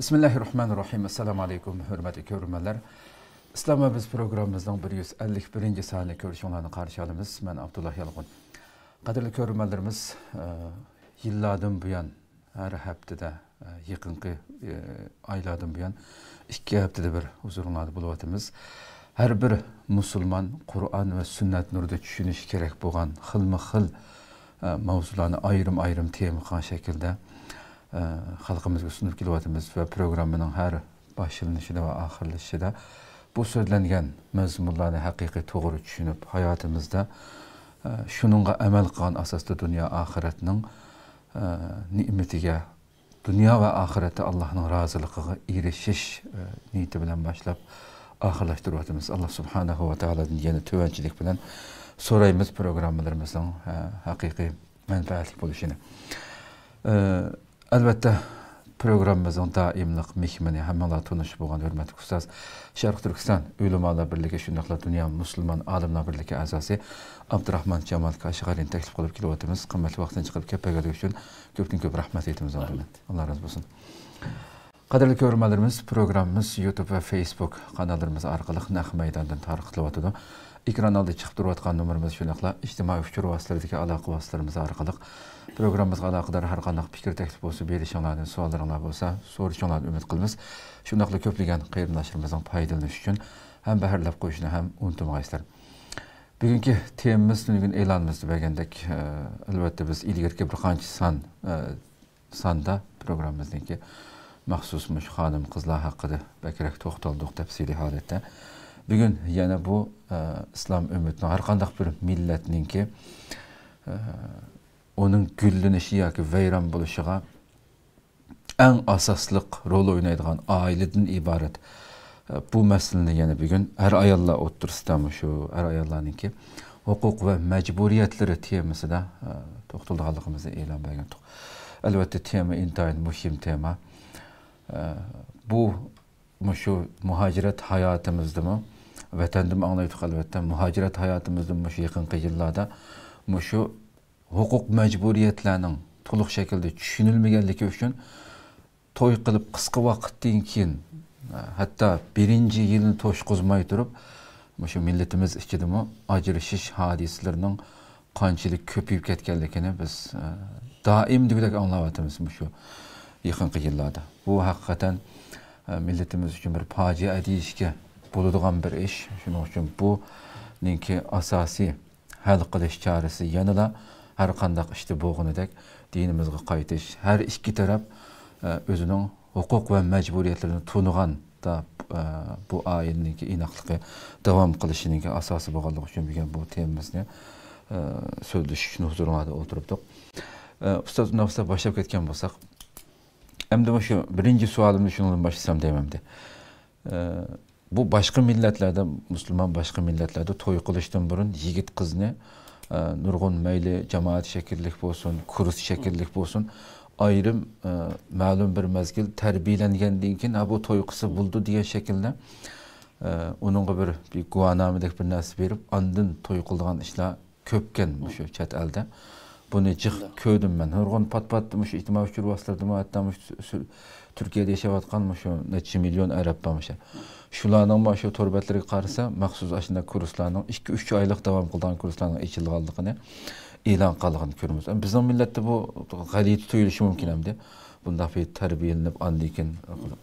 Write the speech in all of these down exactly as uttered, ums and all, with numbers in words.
بىسمىللاھىررەھمانىررەھىم. ئەسسالامۇ ئەلەيكۇم، ھۆرمەتلىك كۆرۈرمەنلەر. ئىسلام ۋە بىز پروگراممىمىزنىڭ بىر يۈز ئەللىك بىرىنچى سانىنى كۆرۈشۈڭلارنى قارشى ئالىمىز. مەن ئابدۇللا يالقۇن. قەدىرلىك كۆرۈرمەنلىرىمىز، ئە، يىللاردىن بۇيان ھەر ھەپتىدە، ئە، يېقىنقى، ئە، ئايلاردىن بۇيان ئىككى ھەپتىدە بىر ھۇزۇرۇڭلاردا بولۇۋاتىمىز. ھەر بىر مۇسۇلمان قۇرئان ۋە سۈننەت نۇرىدا چۈشىنىشى كېرەك بولغان خىلمۇ خىل، ئە، ماۋزۇلارنى ئايرىم-ئايرىم تېما قىلغان شەكىلدە، ئە، خەلقىمىزگە سۇنۇپ كېلىۋاتىمىز ۋە پروگراممىنىڭ ھەر باشلىنىشىدا ۋە ئاخىرلىشىشىدا بۇ سۆزلەنگەن مەزمۇنلارنى ھەقىقىي توغرا چۈشىنىپ، ھاياتىمىزدا، ئە، شۇنىڭغا ئەمەل قىلغان ئاساستا دۇنيا ئاخىرەتنىڭ، ئە، نېمىتىگە، دۇنيا ۋە ئاخىرەتتە ئاللاھنىڭ رازىلىقىغا ئېرىشىش، ئە، نىيىتى بىلەن باشلاپ ئاخىرلاشتۇرۇۋاتىمىز. ئاللاھ سۇبھانەھۇ ۋە تائالادىن يەنە تۆۋەنچىلىك بىلەن سورايمىز پروگراممىلىرىمىزنىڭ، ئە، ھەقىقىي مەنپەئەتلىك بولۇشىنى. ئە، ئەلۋەتتە، پروگراممىمىزنىڭ دائىملىق مېھمىنى، ھەممىڭلار تونۇش بولغان ھۆرمەتلىك ئۇستاز، شەرقىي تۈركىستان ئۆلىمالار بىرلىكى، شۇنداقلا دۇنيا مۇسۇلمان ئالىملار بىرلىكى ئەزاسى ئابدۇراخمان جامال كاشغەرىنى تەكلىپ قىلىپ كېلىۋاتىمىز. قىممەتلىك ۋاقتىنى چىقىرىپ كەپ بەرگەنلىكى ئۈچۈن كۆپتىن كۆپ رەھمەت ئېيتىمىز ئالدىن. رەھمەت. ئاللا رازى بولسۇن. قەدىرلىك كۆرۈرمەنلىرىمىز، پروگراممىمىز يۇتۇب ۋە فېيسبۇك قاناللىرىمىز ئارقىلىق نەق مەيداندىن تارقىتىلىۋاتىدۇ. ئېكران ئالدىدا چىقىپ تۇرۇۋاتقان نومۇرىمىز، شۇنداقلا ئىجتىمائىي ئۇچۇر ۋاسىتىلىرىدىكى ئالاقە ۋاسىتىلىرىمىز ئارقىلىق پروگراممىمىزغا ئالاقىدار ھەر قانداق پىكىر، تەكلىپ بولسا بېرىشىڭلارنى، سوئاللىرىڭلار بولسا سورىشىڭلارنى ئۈمىد قىلىمىز. شۇنداقلا كۆپلىگەن قېرىنداشلىرىمىزنىڭ پايدىلىنىشى ئۈچۈن ھەمبەھىرلەپ قويۇشنى ھەم ئۇنتۇمىغايسىلەر. بۈگۈنكى تېمىمىز تۈنۈگۈن ئېلانىمىزدا بەرگەندەك، ئە، ئەلۋەتتە بىز ئىلگىرىكى بىر قانچە سان، ئە، ساندا پروگراممىمىزنىڭكى مەخسۇس مۇشۇ خانىم قىزلار ھەققىدە بەكرەك توختالدۇق تەپسىلىي ھالەتتە. بۈگۈن يەنە بۇ، ئە، ئىسلام ئۈممىتىنىڭ ھەر قانداق بىر مىللەتنىڭكى، ئە، ئۇنىڭ گۈللىنىشى ياكى ۋەيران بولۇشىغا ئەڭ ئاساسلىق رول ئوينايدىغان ئائىلىدىن ئىبارەت، ئە، بۇ مەسىلىنى يەنە بۈگۈن ئەر-ئاياللار ئوتتۇرىسىدا مۇشۇ ئەر-ئاياللارنىڭكى ھوقۇق ۋە مەجبۇرىيەتلىرى تېمىسىدا، ئە، توختىلىدىغانلىقىمىزنى ئېلان بەرگەنتۇق. ئەلۋەتتە، تېما ئىنتايىن مۇھىم تېما. ئە، بۇ مۇشۇ مۇھاجىرەت ھاياتىمىزدىمۇ، ۋەتەندىمۇ ئاڭلايتتۇق، ئەلۋەتتە، مۇھاجىرەت ھاياتىمىزدا مۇشۇ يېقىنقى يىللاردا مۇشۇ ھوقۇق مەجبۇرىيەتلەرنىڭ تولۇق شەكىلدە چۈشىنىلمىگەنلىكى ئۈچۈن توي قىلىپ قىسقا ۋاقىتتىن كېيىن، ھەتتا بىرىنچى يىلنى توشقۇزماي تۇرۇپ، مۇشۇ مىللىتىمىز ئىچىدىمۇ ئاجرىشىش ھادىسىلىرىنىڭ قانچىلىك كۆپىيىپ كەتكەنلىكىنى بىز، ئە، دائىم دېگۈدەك ئاڭلاۋاتىمىز مۇشۇ يېقىنقى يىللاردا. بۇ ھەقىقەتەن، ئە، مىللىتىمىز ئۈچۈن بىر پاجىئە دېيىشكە بولىدىغان بىر ئىش. شۇنىڭ ئۈچۈن بۇنىڭكى ئاساسىي ھەل قىلىش چارىسى يەنىلا ھەر قانداق ئىشتا بولغىنىدەك دىنىمىزغا قايتىش، ھەر ئىككى تەرەپ، ئە، ئۆزىنىڭ ھوقۇق ۋە مەجبۇرىيەتلىرىنى تونۇغاندا، ئە، بۇ ئائىلىنىڭكى ئىناقلىقى داۋام قىلىشىنىڭكى ئاساسى بولغانلىقى ئۈچۈن بۈگۈن بۇ تېمىمىزنى، ئە، سۆزلىشىش ئۈچۈن ھۇزۇرۇڭلاردا ئولتۇرۇپتۇق. ئە، ئۇستاز، ئۇنداق بولسا باشلاپ كەتكەن بولساق، ئەمدى مۇشۇ بىرىنچى سوئالىمنى شۇنىڭدىن باشلىسام دەيمەن ئەمدى. ئە، بۇ باشقا مىللەتلەردە، مۇسۇلمان باشقا مىللەتلەردە توي قىلىشتىن بۇرۇن يىگىت قىزنى، ئە، نۇرغۇن مەيلى جامائەت شەكىللىك بولسۇن، كۇرس شەكىللىك بولسۇن، ئايرىم، ئە، مەلۇم بىر مەزگىل تەربىيەلەنگەندىن كېيىن، ھە، بۇ توي قىلسا بولىدۇ دېگەن شەكىلدە، ئە، ئۇنىڭغا بىر، بىر گۇۋاھنامىدەك بىر نەرسە بېرىپ، ئاندىن توي قىلىدىغان ئىشلار كۆپكەن مۇشۇ چەت ئەلدە. بۇنى جىق كۆردۈم مەن. نۇرغۇن پات-پات مۇشۇ ئىجتىمائىي ئۇچۇر ۋاسىتىلىرىدىمۇ، ھەتتا مۇشۇ سۈ-، تۈركىيەدە ياشاۋاتقان مۇشۇ نەچچە مىليون ئەرەب بار مۇشۇ. شۇلارنىڭمۇ شۇ تور بەتلىرىگە قارىسا، مەخسۇس ئاشۇنداق كۇرسلارنىڭ ئىككى، ئۈچ ئايلىق داۋام قىلىدىغان كۇرسلارنىڭ ئېچىلغانلىقىنى ئېلان قىلغىنىنى كۆرىمىز. بىزنىڭ مىللەتتە بۇ غەلىتە تۇيۇلۇشى مۇمكىن ئەمدى. بۇنداق بىر تەربىيەلىنىپ، ئاندىن كېيىن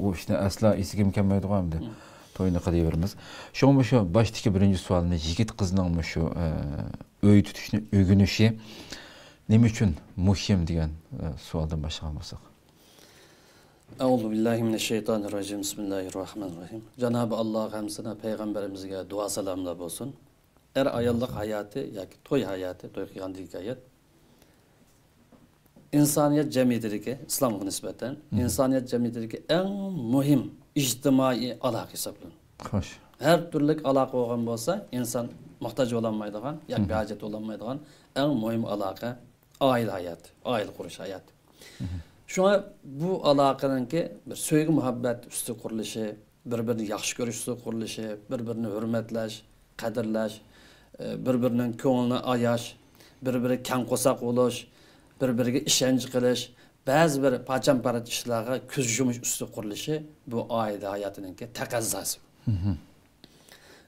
ئۇ ئىشنى ئەسلا ئېسىگىمۇ كەلمەيدىغۇ ئەمدى. توينى قىلىۋېرىمىز. شۇڭا مۇشۇ باشتىكى بىرىنچى سوئالنى، يىگىت قىزنىڭ مۇشۇ، ئە، ئۆي تۇتۇشنى ئۆگىنىشى نېمە ئۈچۈن مۇھىم دېگەن، ئە، سوئالدىن باشلىغان بولساق. ئەئۇزۇ بىللاھى مىنەششەيتانىررەجىم. بىسمىللاھىررەھمانىررەھىم. جانابى ئاللاغا ھەمدۇ سەنا، پەيغەمبىرىمىزگە دۇئا سالاملار بولسۇن. ئەر ئاياللىق ھاياتى ياكى توي ھاياتى، توي قىلغاندىن كېيىن ھايات. ئىنسانىيەت جەمئىيىتىدىكى، ئىسلامغا نىسبەتەن، مم. ئىنسانىيەت جەمئىيىتىدىكى ئەڭ مۇھىم ئىجتىمائىي ئالاقە ھېسابلىنىدۇ. خوش. ھەر تۈرلۈك ئالاقە بولغان بولسا، ئىنسان موھتاج بولالمايدىغان ياكى مم. بىھاجەت بولالمايدىغان ئەڭ مۇھىم ئالاقە ئائىلە ھاياتى، ئائىلە قۇرۇش ھاياتى. مم. شۇڭا بۇ ئالاقىنىڭكى بىر سۆيگۈ مۇھەببەت ئۈستىگە قۇرۇلۇشى، بىر-بىرىنى ياخشى كۆرۈش ئۈستىگە قۇرۇلۇشى، بىر-بىرىنى ھۆرمەتلەش، قەدىرلەش، ئى، بىر-بىرىنىڭ كۆڭلىنى ئاياش، بىر-بىرىگە كەڭ قورساق بولۇش، بىر-بىرىگە ئىشەنچ قىلىش، بەزى بىر پاچان-پارات ئىشلارغا كۆز يۇمۇش ئۈستىدە قۇرۇلۇشى بۇ ئائىلە ھاياتىنىڭكى تەقەززاسى.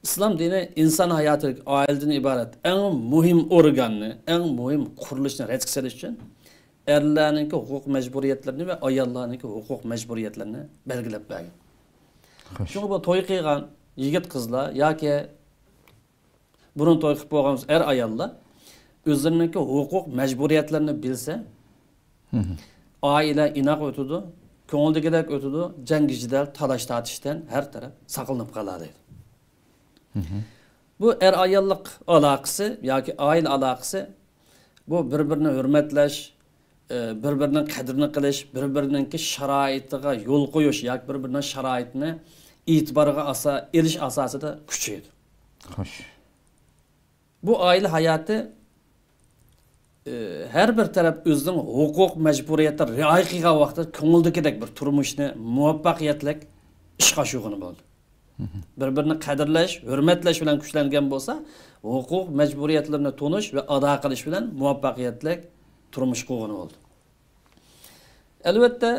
ئىسلام دىنى ئىنسان ھاياتىدىكى ئائىلىدىن ئىبارەت ئەڭ مۇھىم ئورگاننى، ئەڭ مۇھىم قۇرۇلۇشنى رەتكە سېلىش ئۈچۈن ئەرلەرنىڭكى ھوقۇق مەجبۇرىيەتلىرىنى ۋە ئاياللارنىڭكى ھوقۇق مەجبۇرىيەتلىرىنى بەلگىلەپ بەرگەن. شۇڭا بۇ توي قىلغان يىگىت قىزلار ياكى بۇرۇن توي قىلىپ بولغان ئەر ئاياللار ئۆزلىرىنىڭكى ھوقۇق مەجبۇرىيەتلىرىنى بىلسە، ئائىلە ئىناق ئۆتىدۇ، كۆڭۈلدىكىدەك ئۆتىدۇ، جەڭگى-جېدەل، تالاش-تارتىشتىن ھەر تەرەپ ساقلىنىپ قالالايدۇ. بۇ ئەر-ئاياللىق ئالاقىسى ياكى ئائىلە ئالاقىسى، بۇ بىر-بىرىنى ھۆرمەتلەش، ئى، بىر-بىرىنىڭ قەدرىنى قىلىش، بىر-بىرىنىڭكى شارائىتىغا يول قويۇش ياكى بىر-بىرىنىڭ شارائىتىنى ئېتىبارغا ئاسا-، ئېلىش ئاساسىدا كۈچىيىدۇ. خوش. بۇ ئائىلە ھاياتى، ئى، ھەر بىر تەرەپ ئۆزىنىڭ ھوقۇق مەجبۇرىيەتلىرىنى رىئايە قىلغان ۋاقىتتا كۆڭۈلدىكىدەك بىر تۇرمۇشنى مۇۋەپپەقىيەتلىك ئىشقا ئاشۇرغىلى بولىدۇ. بىر-بىرىنى قەدىرلەش، ھۆرمەتلەش بىلەن كۈچلەنگەن بولسا، ھوقۇق مەجبۇرىيەتلىرىنى تونۇش ۋە ئادا قىلىش بىلەن مۇۋەپپەقىيەتلىك تۇرمۇش قۇرغىلى بولىدۇ. ئەلۋەتتە،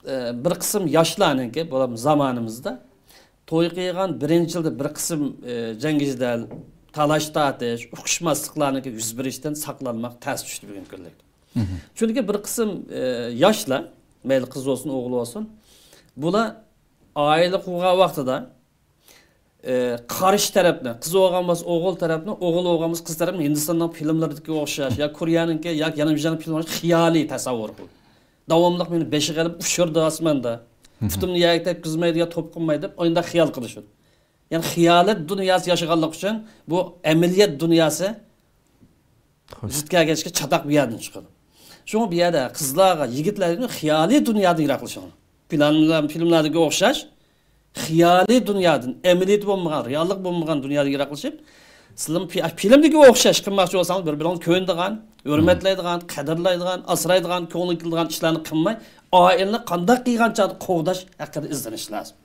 ئە، بىر قىسىم ياشلارنىڭكى، بولۇپمۇ زامانىمىزدا توي قىلغان بىرىنچى يىلدا بىر قىسىم، ئە، جەڭگى-جېدەل، تالاش-تارتىش، ئۇقۇشماسلىقلارنىڭكى يۈز بېرىشتىن ساقلانماق تەس چۈشتى بۈگۈنكى كۈنلۈكتە. چۈنكى بىر قىسىم، ئە، ياشلار، مەيلى قىز بولسۇن، ئوغۇل بولسۇن، بۇلار ئائىلە قۇرغان ۋاقتىدا، ئى، قارشى تەرەپنى، قىز بولغان بولسا ئوغۇل تەرەپنى، ئوغۇل بولغان بولسا قىز تەرەپنى ھىندىستاننىڭ فىلىملىرىدىكىگە ئوخشاش يا كورېيەنىڭكى ياكى يەنە بىر جاينىڭ فىلىمى ئوخشاش خىيالىي تەسەۋۋۇر قىلىدۇ. داۋاملىق مېنى بېشىغا ئېلىپ ئۇچۇرىدۇ ئاسماندا. پۇتۇمنى يەرگە تەگكۈزمەيدۇ يا توپ قىلمايدۇ دەپ ئانداق خىيال قىلىشىدۇ. يەنى خىيالەت دۇنياسى ياشىغانلىقى ئۈچۈن بۇ ئەمەلىيەت دۇنياسى زىت كەلگەچكە چاتاق بۇ يەردىن چىقىدۇ. شۇڭا بۇ يەردە قىزلارغا، يىگىتلەرگە خىيالىي دۇنيادىن يىراقلىشىڭلار. پىلان، فىلىملاردىكىگە ئوخشاش خىيالىي دۇنيادىن، ئەمەلىيىتى بولمىغان، رېئاللىق بولمىغان دۇنيادىن يىراقلىشىپ، سىلىمۇ پى-، فىلىمدىكىگە ئوخشاش قىلماقچى بولساڭلار، بىر-بىرىڭلارنى كۆيۈنىدىغان، ھۆرمەتلەيدىغان، قەدىرلەيدىغان، ئاسرايدىغان، كۆڭلىگە كېلىدىغان ئىشلارنى قىلماي، ئائىلىنى قانداق قىلغان چاغدا قوغداش ھەققىدە ئىزدىنىش لازىم.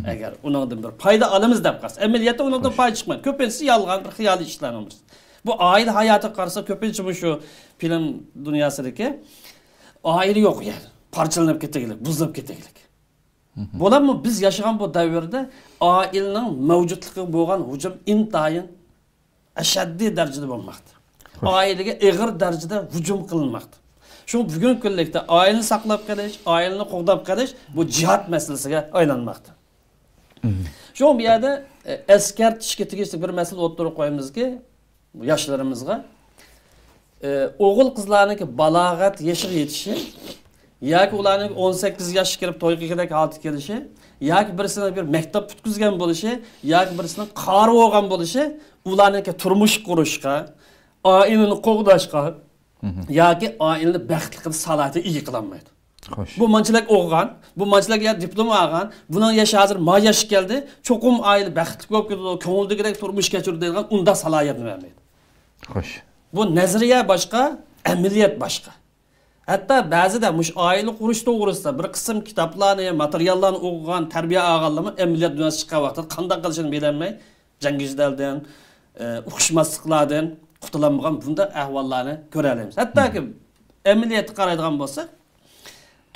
ئەگەر ئۇنىڭدىن بىر پايدا ئالىمىز دەپ قالسا، ئەمەلىيەتتە ئۇنىڭدىن پايدا چىقمايدۇ. كۆپىنچىسى يالغان، بىر خىيالىي ئىشلارنىڭ بىرسى. بۇ ئائىلە ھاياتىغا قارىسا، كۆپىنچە مۇشۇ فىلىم دۇنياسىدىكى ئائىلە يوق يەر. پارچىلىنىپ كېتىگلىك، بۇزۇلۇپ كېتىگلىك. بولۇپمۇ بىز ياشىغان بۇ دەۋردە ئائىلىنىڭ مەۋجۇتلۇقىغا بولغان ھۇجۇم ئىنتايىن ئەشەددىي دەرىجىدە بولماقتا. ئائىلىگە ئېغىر دەرىجىدە ھۇجۇم قىلىنماقتا. شۇڭا بۈگۈنكى كۈنلۈكتە ئائىلىنى ساقلاپ قېلىش، ئائىلىنى قوغداپ قېلىش بۇ جىھاد مەسىلىسىگە ئايلانماقتا. شۇڭا بۇ يەردە، ئە، ئەسكەرتىشكە تېگىشلىك بىر مەسىلە ئوتتۇرىغا قويىمىزكى، ياشلىرىمىزغا، ئە، ئوغۇل-قىزلارنىڭكى بالاغەت يېشىغا يېتىشى ياكى ئۇلارنىڭ ئون سەككىز ياشقا كىرىپ توي قىلغۇدەك ھالەتكە كېلىشى ياكى بىرسىنىڭ بىر مەكتەپ پۈتكۈزگەن بولۇشى ياكى بىرسىنىڭ قارى بولغان بولۇشى ئۇلارنىڭكى تۇرمۇش قۇرۇشقا، ئائىلىنى قوغداشقا ياكى ئائىلىنى بەختلىك قىلىش سالاھىيىتىگە ئىگە قىلالمايدۇ. خوش. بۇ مانچىلىك ئوقۇغان، بۇ مانچىلىك يەر دىپلوم ئالغان، بۇنىڭ يېشى ھازىر ما ياشقا كەلدى، چوقۇم ئائىلە بەختلىك بولۇپ كېتىدۇ، كۆڭۈلدىكىدەك تۇرمۇش كەچۈرىدۇ دەيدىغان ئۇنداق سالاھىيەتنى بەرمەيدۇ. خوش. بۇ نەزەرىيە باشقا، ئەمەلىيەت باشقا. ھەتتا بەزىدە مۇشۇ ئائىلە قۇرۇش توغرىسىدا بىر قىسىم كىتابلارنى، ماتېرىياللارنى ئوقۇغان، تەربىيە ئالغانلارمۇ ئەمەلىيەت دۇنياسىغا چىققان ۋاقتىدا قانداق قىلىشىنى بىلەلمەي، جەڭگى-جېدەلدىن، ئە، ئۇقۇشماسلىقلاردىن قۇتۇلالمىغان بۇنداق ئەھۋاللارنى كۆرەلەيمىز. ھەتتاكى ئەمەلىيەتكە قارايدىغان بولساق،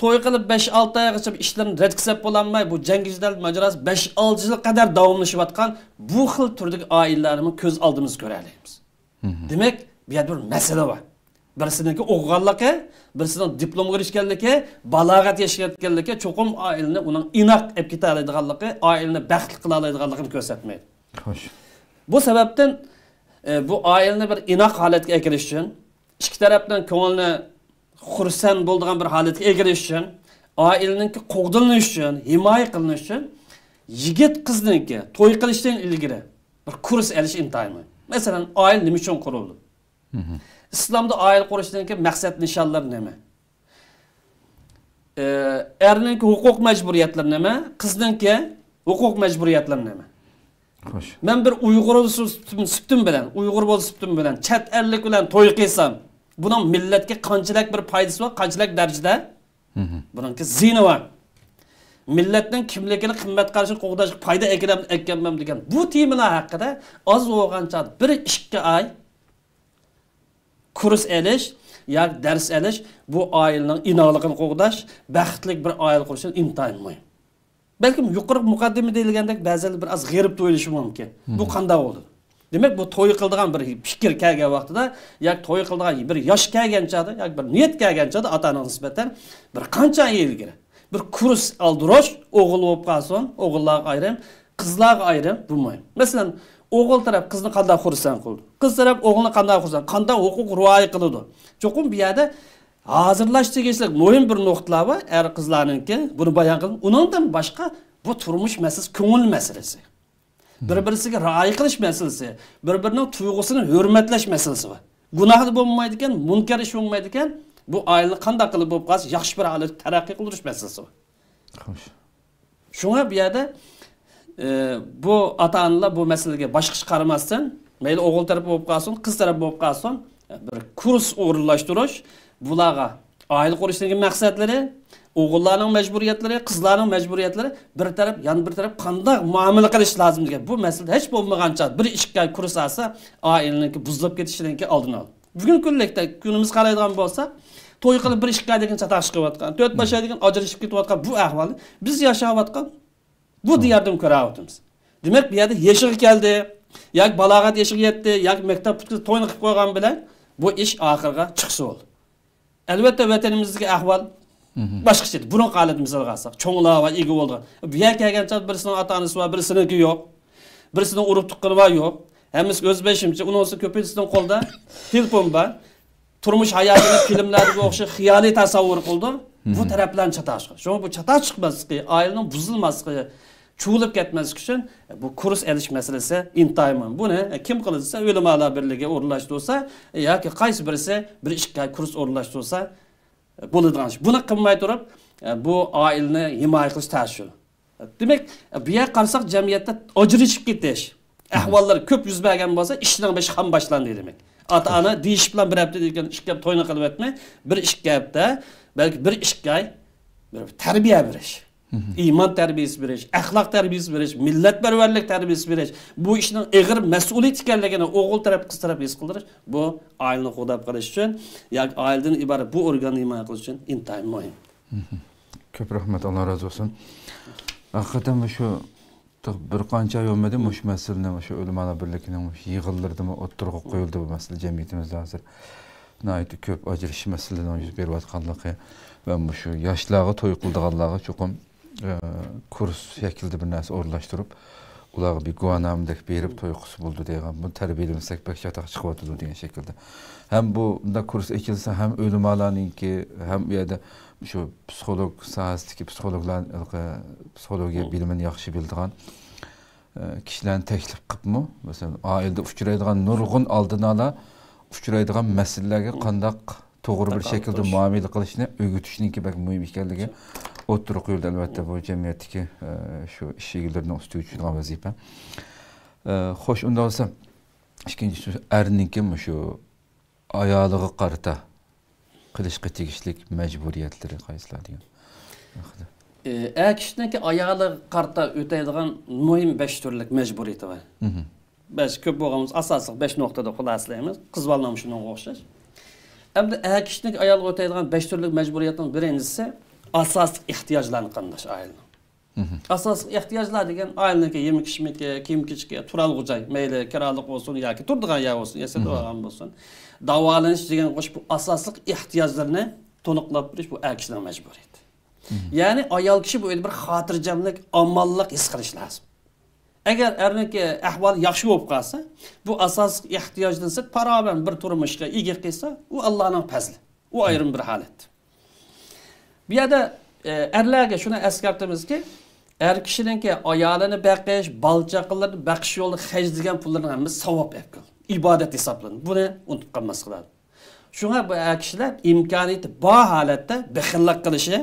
توي قىلىپ بەش-ئالتە ئايغىچە ئىشلىرىنى رەتكە سەپ بولالماي، بۇ جەڭگى-جېدەل ماجىراسى بەش-ئالتە يىلغا قەدەر داۋاملىشىۋاتقان بۇ خىل تۈردىكى ئائىلىلەرنىمۇ كۆز ئالدىمىزدا كۆرەلەيمىز. دېمەك، بۇ يەردە بىر مەسىلە بار. بىرسىنىڭكى ئوقۇغانلىقى، بىرسىنىڭ دىپلومغا ئېرىشكەنلىكى، بالاغەت يېشىگە يەتكەنلىكى چوقۇم ئائىلىنى ئۇنىڭ ئىناق ئەپ كېتەلەيدىغانلىقى، ئائىلىنى بەختلىك قىلالايدىغانلىقىنى كۆرسەتمەيدۇ. خوش. بۇ سەۋەبتىن، ئە، بۇ ئائىلىنى بىر ئىناق ھالەتكە ئەكىرىش ئۈچۈن، ئىككى تەرەپنىڭ كۆڭلىنى خۇرسەن بولىدىغان بىر ھالەتكە ئەكىرىش ئۈچۈن، ئائىلىنىڭكى قوغدىلىنىشى ئۈچۈن، ھىمايە قىلىنىشى ئۈچۈن، يىگىت قىزنىڭكى توي قىلىشتىن ئىلگىرى بىر كۇرس ئېلىش ئىنتايىن مۇھىم. مەسىلەن، ئائىلە نېمە ئۈچۈن قۇرۇلدى؟ ئىسلامدا ئائىلە قۇرۇشنىڭكى مەقسەت نىشانلىرى نېمە؟ ئە، ئەرنىڭكى ھوقۇق مەجبۇرىيەتلىرى نېمە؟ قىزنىڭكى ھوقۇق مەجبۇرىيەتلىرى نېمە؟ خوش. مەن بىر ئۇيغۇر سۈپىتىم، سۈپىتىم بىلەن، ئۇيغۇر بولۇش سۈپىتىم بىلەن چەت ئەللىك بىلەن توي قىلسام، بۇنىڭ مىللەتكە قانچىلىك بىر پايدىسى بار، قانچىلىك دەرىجىدە بۇنىڭكى زىيىنى بار. مىللەتنىڭ كىملىكىنى، قىممەت قارىشىنى قوغداشقا پايدا ئەكىلەم-، ئەكەلمەم دېگەن بۇ تېمىلار ھەققىدە ئاز بولغانچە بىر ئىككى ئاي كۇرس ئېلىش، ياكى دەرس ئېلىش، بۇ ئائىلىنىڭ ئىناقلىقىنى قوغداش، بەختلىك بىر ئائىلە قۇرۇش ئۈچۈن ئىنتايىن مۇھىم. بەلكىم يۇقىرىقى مۇقەددىمە دېيىلگەندەك بەزىلەر بىر ئاز غېرىب تۇيۇلۇشى مۇمكىن. بۇ قانداق بولىدۇ؟ دېمەك، بۇ توي قىلىدىغان بىر پىكىر كەلگەن ۋاقتىدا ياكى توي قىلىدىغان بىر ياش كەلگەن چاغدا ياكى بىر نىيەت كەلگەن چاغدا ئاتا-ئانىغا نىسبەتەن بىر قانچە يىل ئىلگىرى بىر كۇرس ئالدۇرۇش، ئوغۇل بولۇپ قالسۇن، ئوغۇللارغا ئايرىم، قىزلارغا ئايرىم، بۇ مۇھىم. مەسىلەن، ئوغۇل تەرەپ قىزنى قانداق خۇرسەن قىلىدۇ؟ قىز تەرەپ ئوغۇلنى قانداق خۇرسەن، قانداق ھوقۇق رىئايە قىلىدۇ؟ چوقۇم بۇ يەردە ھازىرلاش تېگىشلىك مۇھىم بىر نۇقتىلار بار. ئەر قىزلارنىڭكى بۇنى بايان قىلىپ، ئۇنىڭدىن باشقا بۇ تۇرمۇش مەسىلىسى، كۆڭۈل مەسىلىسى. بىر-بىرسىگە رىئايە قىلىش مەسىلىسى، بىر-بىرىنىڭ تۇيغۇسىنى ھۆرمەتلەش مەسىلىسى بار. گۇناھ بولمايدىكەن، مۇنكەر ئىش بولمايدىكەن، بۇ ئائىلىنى قانداق قىلىپ بولۇپ قالسا ياخشى بىر ھالەتتە تەرەققىي قىلدۇرۇش مەسىلىسى بار. خوش. شۇڭا بۇ يەردە، ئى، بۇ ئاتا-ئانىلار بۇ مەسىلىگە باشقىچە قارىماستىن، مەيلى ئوغۇل تەرەپ بولۇپ قالسۇن، قىز تەرەپ بولۇپ قالسۇن، بىر كۇرس ئورۇنلاشتۇرۇش، بۇلارغا ئائىلە قۇرۇشتىكى مەقسەتلىرى، ئوغۇللارنىڭ مەجبۇرىيەتلىرى، قىزلارنىڭ مەجبۇرىيەتلىرى، بىر تەرەپ، يەنە بىر تەرەپ قانداق مۇئامىلە قىلىش لازىم دېگەن، بۇ مەسىلىدە ھېچ بولمىغانچە بىر ئىككى ئاي كۇرس ئالسا، ئائىلىنىڭكى بۇزۇلۇپ كېتىشىنىڭكى ئالدىنى ئالىدۇ. بۈگۈنكى كۈنلۈكتە كۈنىمىزگە قارايدىغان بولساق، توي قىلىپ بىر ئىككى ئايدىن كېيىن چاتاق چىقىۋاتقان، تۆت بەش ئايدىن كېيىن ئاجرىشىپ كېتىۋاتقان بۇ ئەھۋالنى بىز ياشاۋاتقان بۇ دىياردىن كۆرۈۋاتىمىز. دېمەك، بۇ يەردە يېشىغا كەلدى، ياكى بالاغەت يېشىغا يەتتى، ياكى مەكتەپ پۈتكۈزۈپ توينى قىلىپ قويغان بىلەن بۇ ئىش ئاخىرىغا چىقسا بولدى. ئەلۋەتتە، ۋەتىنىمىزدىكى ئەھۋال باشقىچە ئىدى. بۇرۇنقى ھالەتنى مىسالغا ئالساق، چوڭلار بار، ئىگە بولىدىغان. بۇ يەرگە كەلگەن چاغدا بىرسىنىڭ ئاتا-ئانىسى بار، بىرسىنىڭكى يوق. بىرسىنىڭ ئۇرۇق تۇغقىنى بار، يوق. ھەممىسى ئۆز بېشىمچە، ئۇنىڭ ئۈستىگە كۆپىنچىسىنىڭ قولىدا تېلېفون بار. تۇرمۇش ھاياتىنى فىلىملەردىكىگە ئوخشاش خىيالىي تەسەۋۋۇر قىلىدۇ. بۇ تەرەپلەرنى چاتاق چىقىدۇ. شۇڭا بۇ چاتاق چىقماسلىقى، ئائىلىنىڭ بۇزۇلماسلىقى، چۇۋۇلۇپ كەتمەسلىك ئۈچۈن بۇ كۇرس ئېلىش مەسىلىسى ئىنتايىن مۇھىم. بۇنى كىم قىلىدۇ دېسە، ئۆلىمالار بىرلىكى ئورۇنلاشتۇرسا ياكى قايسى بىرسى بىر ئىككى ئاي كۇرس ئورۇنلاشتۇرسا بولىدىغان ئىش. بۇنى قىلماي تۇرۇپ، بۇ ئائىلىنى ھىمايە قىلىش تەس شۇ. دېمەك، بۇ يەرگە قارىساق، جەمئىيەتتە ئاجرىشىپ كېتىش ئەھۋاللىرى كۆپ يۈز بەرگەن بولسا، ئىشنىڭ بېشى خام باشلاندى دېمەك. ئاتا-ئانا دېيىشىپلا بىر ھەپتە دېگەن ئىككى ھەپتە توينى قىلىۋەتمەي، بىر ئىككى ھەپتە، بەلكى بىر ئىككى ئاي بىر تەربىيە بېرىش، ئىمان تەربىيەسى بېرىش، ئەخلاق تەربىيەسى بېرىش، مىللەتپەرۋەرلىك تەربىيەسى بېرىش، بۇ ئىشنىڭ ئېغىر مەسئۇلىيەت ئىكەنلىكىنى ئوغۇل تەرەپ، قىز تەرەپ ھېس قىلدۇرۇش، بۇ ئائىلىنى قوغداپ قېلىش ئۈچۈن ياكى ئائىلىدىن ئىبارەت بۇ ئورگاننى ھىمايە قىلىش ئۈچۈن ئىنتايىن مۇھىم. كۆپ رەھمەت، ئاللا رازى بولسۇن. ھەقىقەتەن مۇشۇ بىر قانچە ئاي بولمىدى، مۇشۇ مەسىلىنى مۇشۇ ئۆلىمالار بىرلىكىنىڭ مۇشۇ يىغىنلىرىدىمۇ ئوتتۇرىغا قويۇلدى. بۇ مەسىلە جەمئىيىتىمىزدە ھازىر ناھايىتى كۆپ ئاجرىشىش مەسىلىلىرىنىڭ يۈز بېرىۋاتقانلىقى ۋە مۇشۇ ياشلارغا توي قىلىدىغانلارغا چوقۇم، ئە، كۇرس شەكلىدە بىر نەرسە ئورۇنلاشتۇرۇپ، ئۇلارغا بىر گۇۋاھنامىدەك بېرىپ توي قىلسا بولىدۇ دەيدىغان، بۇنى تەربىيەلىمىسەك بەك چاتاق چىقىۋاتىدۇ دېگەن شەكىلدە. ھەم بۇ، بۇنداق كۇرس ئېچىلسا ھەم ئۆلىمالارنىڭكى، ھەم ئۇ يەردە شۇ پسىخولوگ ساھەسىدىكى پسىخولوگلار، پسىخولوگىيە بىلىمىنى ياخشى بىلىدىغان، ئە، كىشىلەرنى تەكلىپ قىلىپمۇ، مەسىلەن، ئائىلىدە ئۇچرايدىغان نۇرغۇن ئالدىن ئالا ئۇچرايدىغان مەسىلىلەرگە قانداق توغرا بىر شەكىلدە مۇئامىلە قىلىشنى ئۆگىتىشنىڭكى بەك مۇھىم ئىكەنلىكى ئوتتۇرىغا قويۇلدى. ئەلۋەتتە، بۇ جەمئىيەتتىكى، ئە، شۇ ئىش ئىگىلىرىنىڭ ئۈستىگە چۈشىدىغان ۋەزىپە. ئە، خوش، ئۇنداق بولسا، ئىككىنچى سۆز، ئەرنىڭكى مۇشۇ ئايالىغا قارىتا قىلىشقا تېگىشلىك مەجبۇرىيەتلىرى قايسىلار دېگەن ھەققىدە. ئە، ئەر كىشىنىڭكى ئايالىغا قارىتا ئۆتەيدىغان مۇھىم بەش تۈرلۈك مەجبۇرىيىتى بار. بەش، كۆپ بولغان بولسا ئاساسلىق بەش نۇقتىدا خۇلاسىلەيمىز. قىز بالىنىڭ شۇنىڭغا ئوخشاش. ئەمدى ئەر كىشىنىڭكى ئايالغا ئۆتەيدىغان بەش تۈرلۈك مەجبۇرىيەتنىڭ بىرىنچىسى ئاساسلىق ئېھتىياجلارنى قامداش ئائىلىنىڭ. ئاساسلىق ئېھتىياجلار دېگەن ئائىلىنىڭكى يېمەك-ئىچمىكى، كىيىم-كېچىكى، تۇرالغۇ جاي، مەيلى كىرالىق بولسۇن ياكى تۇرىدىغان يەر بولسۇن، يا سېتىۋالغان بولسۇن، داۋالىنىش دېگەن قوشۇپ بۇ ئاساسلىق ئېھتىياجلىرىنى تولۇقلاپ بېرىش بۇ ئەر كىشىنىڭ مەجبۇرىيىتى. يەنى ئايال كىشى بۇ يەردە بىر خاتىرجەملىك، ئامانلىق ھېس قىلىش لازىم. ئەگەر ئەرنىڭكى ئەھۋالى ياخشى بولۇپ قالسا، بۇ ئاساسلىق ئېھتىياجدىن سىرت پاراۋان بىر تۇرمۇشقا ئىگە قىلسا، ئۇ ئاللانىڭ پەزلى. ئۇ ئايرىم بىر ھالەت. بۇ يەردە، ئە، ئەرلەرگە شۇنى ئەسكەرتىمىزكى، ئەر كىشىنىڭكى ئايالىنى بېقىش، بالا-چاقىلىرىنى بېقىش يولىدا خەجلىگەن پۇللىرىنىڭ ھەممىسى ساۋاب ئەپ قىل، ئىبادەت ھېسابلىنىدۇ. بۇنى ئۇنتۇپ قالماسلىق لازىم. شۇڭا بۇ ئەر كىشىلەر ئىمكانىيىتى بار ھالەتتە بېخىللىق قىلىشى،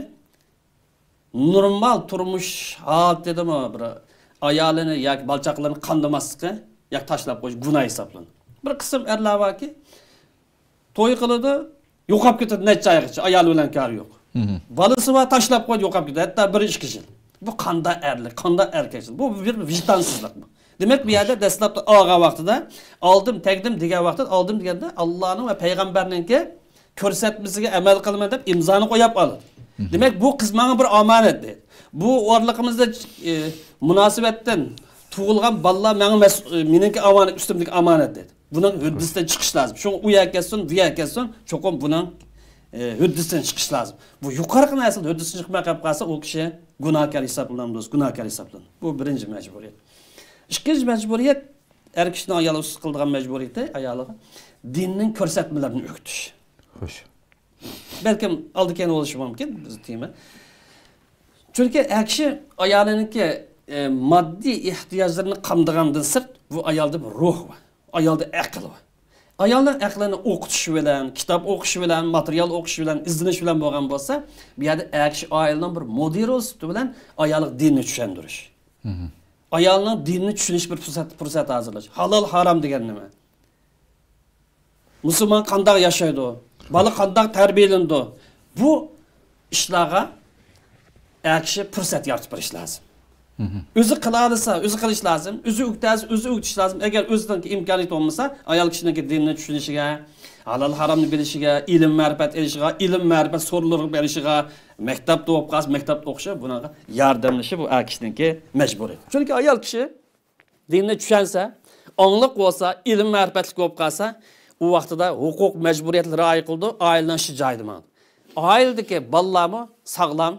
نورمال تۇرمۇش ھالىتىدىمۇ بىر ئايالىنى ياكى بالا-چاقىلىرىنى قامدىماسلىقى ياكى تاشلاپ قويۇش گۇناھ ھېسابلىنىدۇ. بىر قىسىم ئەرلەر باركى، توي قىلىدۇ، يوقاپ كېتىدۇ نەچچە ئايغىچە، ئايالى بىلەن كارى يوق. بالىسى بار، تاشلاپ قويدى، يوقاپ كېتىدۇ، ھەتتا بىر ئىككى يىل. بۇ قانداق ئەرلىك، قانداق ئەركەكچىلىك؟ بۇ بىر ۋىجدانسىزلىقمۇ؟ دېمەك، بۇ يەردە دەسلەپتە ئالغان ۋاقتىدا، ئالدىم، تەگدىم دېگەن ۋاقىتتا، ئالدىم دېگەندە، ئاللانىڭ ۋە پەيغەمبەرنىڭكى كۆرسەتمىسىگە ئەمەل قىلىمەن دەپ ئىمزانى قويۇپ ئالىدۇ. دېمەك، بۇ قىز ماڭا بىر ئامانەت دەيدۇ. بۇ ئارىلىقىمىزدا، ئى، مۇناسىۋەتتىن تۇغۇلغان بالىلار ماڭا مەس-، ئى، مېنىڭكى ئامانەت، ئۈستۈمدىكى ئامانەت دەيدۇ. بۇنىڭ ھۆددىسىدىن چىقىش لازىم. شۇڭا ئۇ يەرگە كەتسۇن، بۇ يەرگە كەتسۇن، چوقۇم بۇنىڭ، ئى، ھۆددىسىدىن چىقىش لازىم. بۇ يۇقىرىقى نەرسىدىن ھۆددىسىدىن چىقماي قېلىپ قالسا، ئۇ كىشى گۇناھكار ھېسابلىنىدۇ، گۇناھكار ھېسابلىنىدۇ. بۇ بىرىنچى مەجبۇرىيەت. ئىككىنچى مەجبۇرىيەت، ئەر كىشىنىڭ ئايال ئۈستىدە قىلىدىغان مەجبۇرىيىتى ئايالىغا دىننىڭ كۆرسەتمىلىرىنى ئۆگىتىش. خوش. بەلكىم ئالدى كەينى بولۇشى مۇمكىن بىز تېما. چۈنكى ئەر كىشى ئايالىنىڭكى، ئە، ماددىي ئېھتىياجلىرىنى قامدىغاندىن سىرت بۇ ئايالدا بىر روھ بار، ئايالدا ئەقىل بار. ئايالنىڭ ئەقلىنى ئوقۇتۇش بىلەن، كىتاب ئوقۇش بىلەن، ماتېرىيال ئوقۇش بىلەن، ئىزدىنىش بىلەن بولغان بولسا، بۇ يەردە ئەر كىشى ئائىلىنىڭ بىر مۇدىرى سۈپىتى بىلەن ئايالغا دىننى چۈشەندۈرۈش. ئايالنىڭ دىننى چۈشىنىش بىر پۇرسەت، پۇرسەت ھازىرلاش. ھالال، ھارام دېگەن نېمە؟ مۇسۇلمان قانداق ياشايدۇ؟ بالا قانداق تەربىيەلىنىدۇ؟ بۇ ئىشلارغا ئەر كىشى پۇرسەت يارىتىپ بېرىش لازىم. ئۆزى قىلالىسا، ئۆزى قىلىش لازىم. ئۆزى ئۆگىتەلىسە، ئۆزى ئۆگىتىش لازىم. ئەگەر ئۆزىنىڭكى ئىمكانىيىتى بولمىسا، ئايال كىشىنىڭكى دىننى چۈشىنىشىگە، ھالال ھارامنى بىلىشىگە، ئىلىم مەرىپەت ئېلىشىغا، ئىلىم مەرىپەت سورۇنلىرىغا بېرىشىغا، مەكتەپتە ئوقۇپ قالسا، مەكتەپتە ئوقۇشىغا، بۇنىڭغا ياردەملىشىشى بۇ ئەر كىشىنىڭكى مەجبۇرىيىتى. چۈنكى ئايال كىشى دىننى چۈشەنسە، ئاڭلىق بولسا، ئىلىم مەرىپەتلىك بولۇپ قالسا، ئۇ ۋاقتىدا ھوقۇق مەجبۇرىيەتلىرى رىئايە قىلىدۇ، ئائىلىنىڭ ئىشى جايىدا ماڭىدۇ. ئائىلىدىكى بالىلارمۇ ساغلام،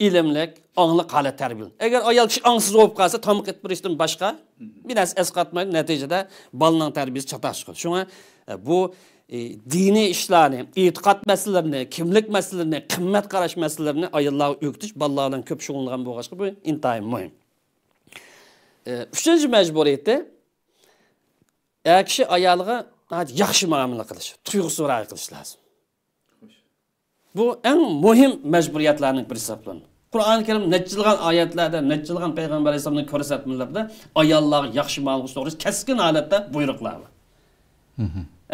ئىلىملىك، ئاڭلىق ھالەتتە تەربىيەلىنىدۇ. ئەگەر ئايال كىشى ئاڭسىز بولۇپ قالسا، تاماق ئېتىپ بېرىشتىن باشقا بىر نەرسە ئەسقاتمايدۇ، نەتىجىدە بالىنىڭ تەربىيىسى چاتاق چىقىدۇ. شۇڭا، ئە، بۇ، ئى، دىنىي ئىشلارنى، ئېتىقاد مەسىلىلىرىنى، كىملىك مەسىلىلىرىنى، قىممەت قاراش مەسىلىلىرىنى ئاياللارغا ئۆگىتىش، بالىلار بىلەن كۆپ شۇغۇللانغان بولغاچقا، بۇ ئىنتايىن مۇھىم. ئى، ئۈچىنچى مەجبۇرىيىتى، ئەر كىشى ئايالىغا ناھايىتى ياخشى مۇئامىلە قىلىش، تۇيغۇسىغا رىئايە قىلىش لازىم. بۇ ئەڭ مۇھىم مەجبۇرىيەتلەرنىڭ بىرى ھېسابلىنىدۇ. قۇرئان كەرىم نەچچىلىغان ئايەتلەردە، نەچچىلىغان پەيغەمبەر ئەلەيھىسسالامنىڭ كۆرسەتمىلىرىدە ئاياللارغا ياخشى مۇئامىلە قىلىش توغرىسىدا كەسكىن ھالەتتە بۇيرۇقلار بار.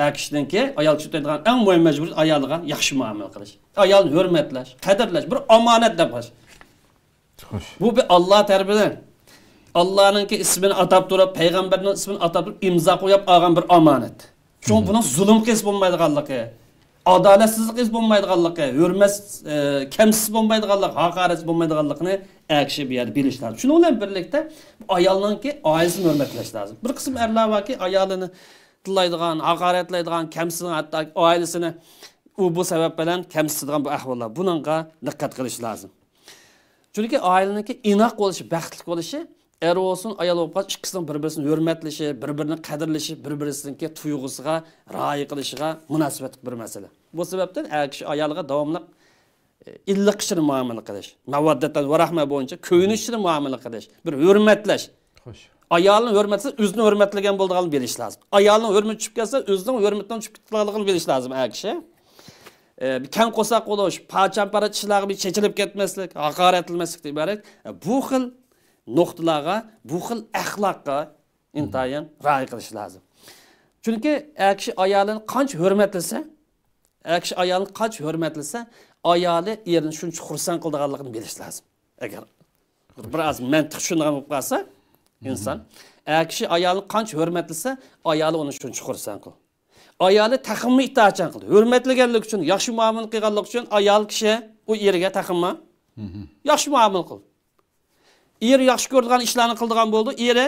ئەر كىشىنىڭكى، ئايال كىشى ئۆتەيدىغان ئەڭ مۇھىم مەجبۇرىيىتى ئايالىغا ياخشى مۇئامىلە قىلىش. ئايالنى ھۆرمەتلەش، قەدىرلەش، بىر ئامانەت دەپ قاراش. خوش. بۇ بىر ئاللا تەرىپىدىن، ئاللانىڭكى ئىسمىنى ئاتاپ تۇرۇپ، پەيغەمبەرنىڭ ئىسمىنى ئاتاپ تۇرۇپ ئىمزا قويۇپ ئالغان بىر ئامانەت. شۇڭا بۇنىڭ زۇلۇم قىلسا بولمايدىغانلىقى، ئادالەتسىزلىك قىلسا بولمايدىغانلىقى، ھۆرمەت، ئە، كەمسىتىش بولمايدىغانلىقى، ھاقارەتسىز بولمايدىغانلىقىنى ئەر كىشى بۇ يەردە بىلىش لازىم. شۇنىڭ بىلەن بىرلىكتە ئايالنىڭكى ئائىلىسىنى ھۆرمەتلەش لازىم. بىر قىسىم ئەرلەر باركى، ئايالىنى تىللايدىغان، ھاقارەتلەيدىغان، كەمسىتىدىغان، ھەتتا ئائىلىسىنى ئۇ بۇ سەۋەب بىلەن كەمسىتىدىغان بۇ ئەھۋاللار. بۇنىڭغا دىققەت قىلىش لازىم. چۈنكى ئائىلىنىڭكى ئىناق بولۇشى، بەختلىك بولۇشى، ئەر بولسۇن، ئايال بولۇپ قالسۇن، ئىككىسىنىڭ بىر-بىرىسىنى ھۆرمەتلىشى، بىر-بىرىنى قەدىرلىشى، بىر-بىرىسىنىڭكى تۇيغۇسىغا رىئايە قىلىشىغا مۇناسىۋەتلىك بىر مەسىلە. بۇ سەۋەبتىن ئەر كىشى ئايالىغا داۋاملىق، ئى، ئىللىق ئىچىدە مۇئامىلە قىلىش، مەۋەددەتەن ۋە رەھمە بويىچە كۆيۈنۈش ئىچىدە مۇئامىلە قىلىش، بىر ھۆرمەتلەش. خوش. ئايالىنى ھۆرمەتلىسە، ئۆزىنى ھۆرمەتلىگەن بولىدىغانلىقىنى بىلىش لازىم. ئايالىنىڭ ھۆرمىتى چۈشۈپ كەتسە، ئۆزىنىڭ ھۆرمىتىنىڭ چۈشۈپ كېتىدىغانلىقىنى بىلىش لازىم ئەر كىشى. ئى، بىر كەڭ قورساق بولۇش، پاچان-پارات ئىشلارغا بىر چېچىلىپ كەتمەسلىك، ھاقارەتلىمەسلىكتىن ئىبارەت، ئى، بۇ خىل نۇقتىلارغا، بۇ خىل ئەخلاققا ئىنتايىن رىئايە قىلىش لازىم. چۈنكى ئەر كىشى ئايالىنى قانچە ھۆرمەتلىسە، ئەر كىشى ئايالىنى قانچە ھۆرمەتلىسە، ئايالى ئېرىنى شۇنچە خۇرسەن قىلىدىغانلىقىنى بىلىش لازىم. ئەگەر بىر ئاز مەنتىق چۈشىنىدىغان بولۇپ قالسا ئىنسان، ئەر كىشى ئايالىنى قانچە ھۆرمەتلىسە، ئايالى ئۇنى شۇنچە خۇرسەن قىلىدۇ. ئايالى تېخىمۇ ئىتائەتچان قىلىدۇ. ھۆرمەتلىگەنلىكى ئۈچۈن، ياخشى مۇئامىلە قىلغانلىقى ئۈچۈن ئايال كىشى ئۇ ئېرىگە تېخىمۇ ياخشى مۇئامىلە قىلىدۇ. ئېرى ياخشى كۆرىدىغان ئىشلارنى قىلىدىغان بولىدۇ، ئېرى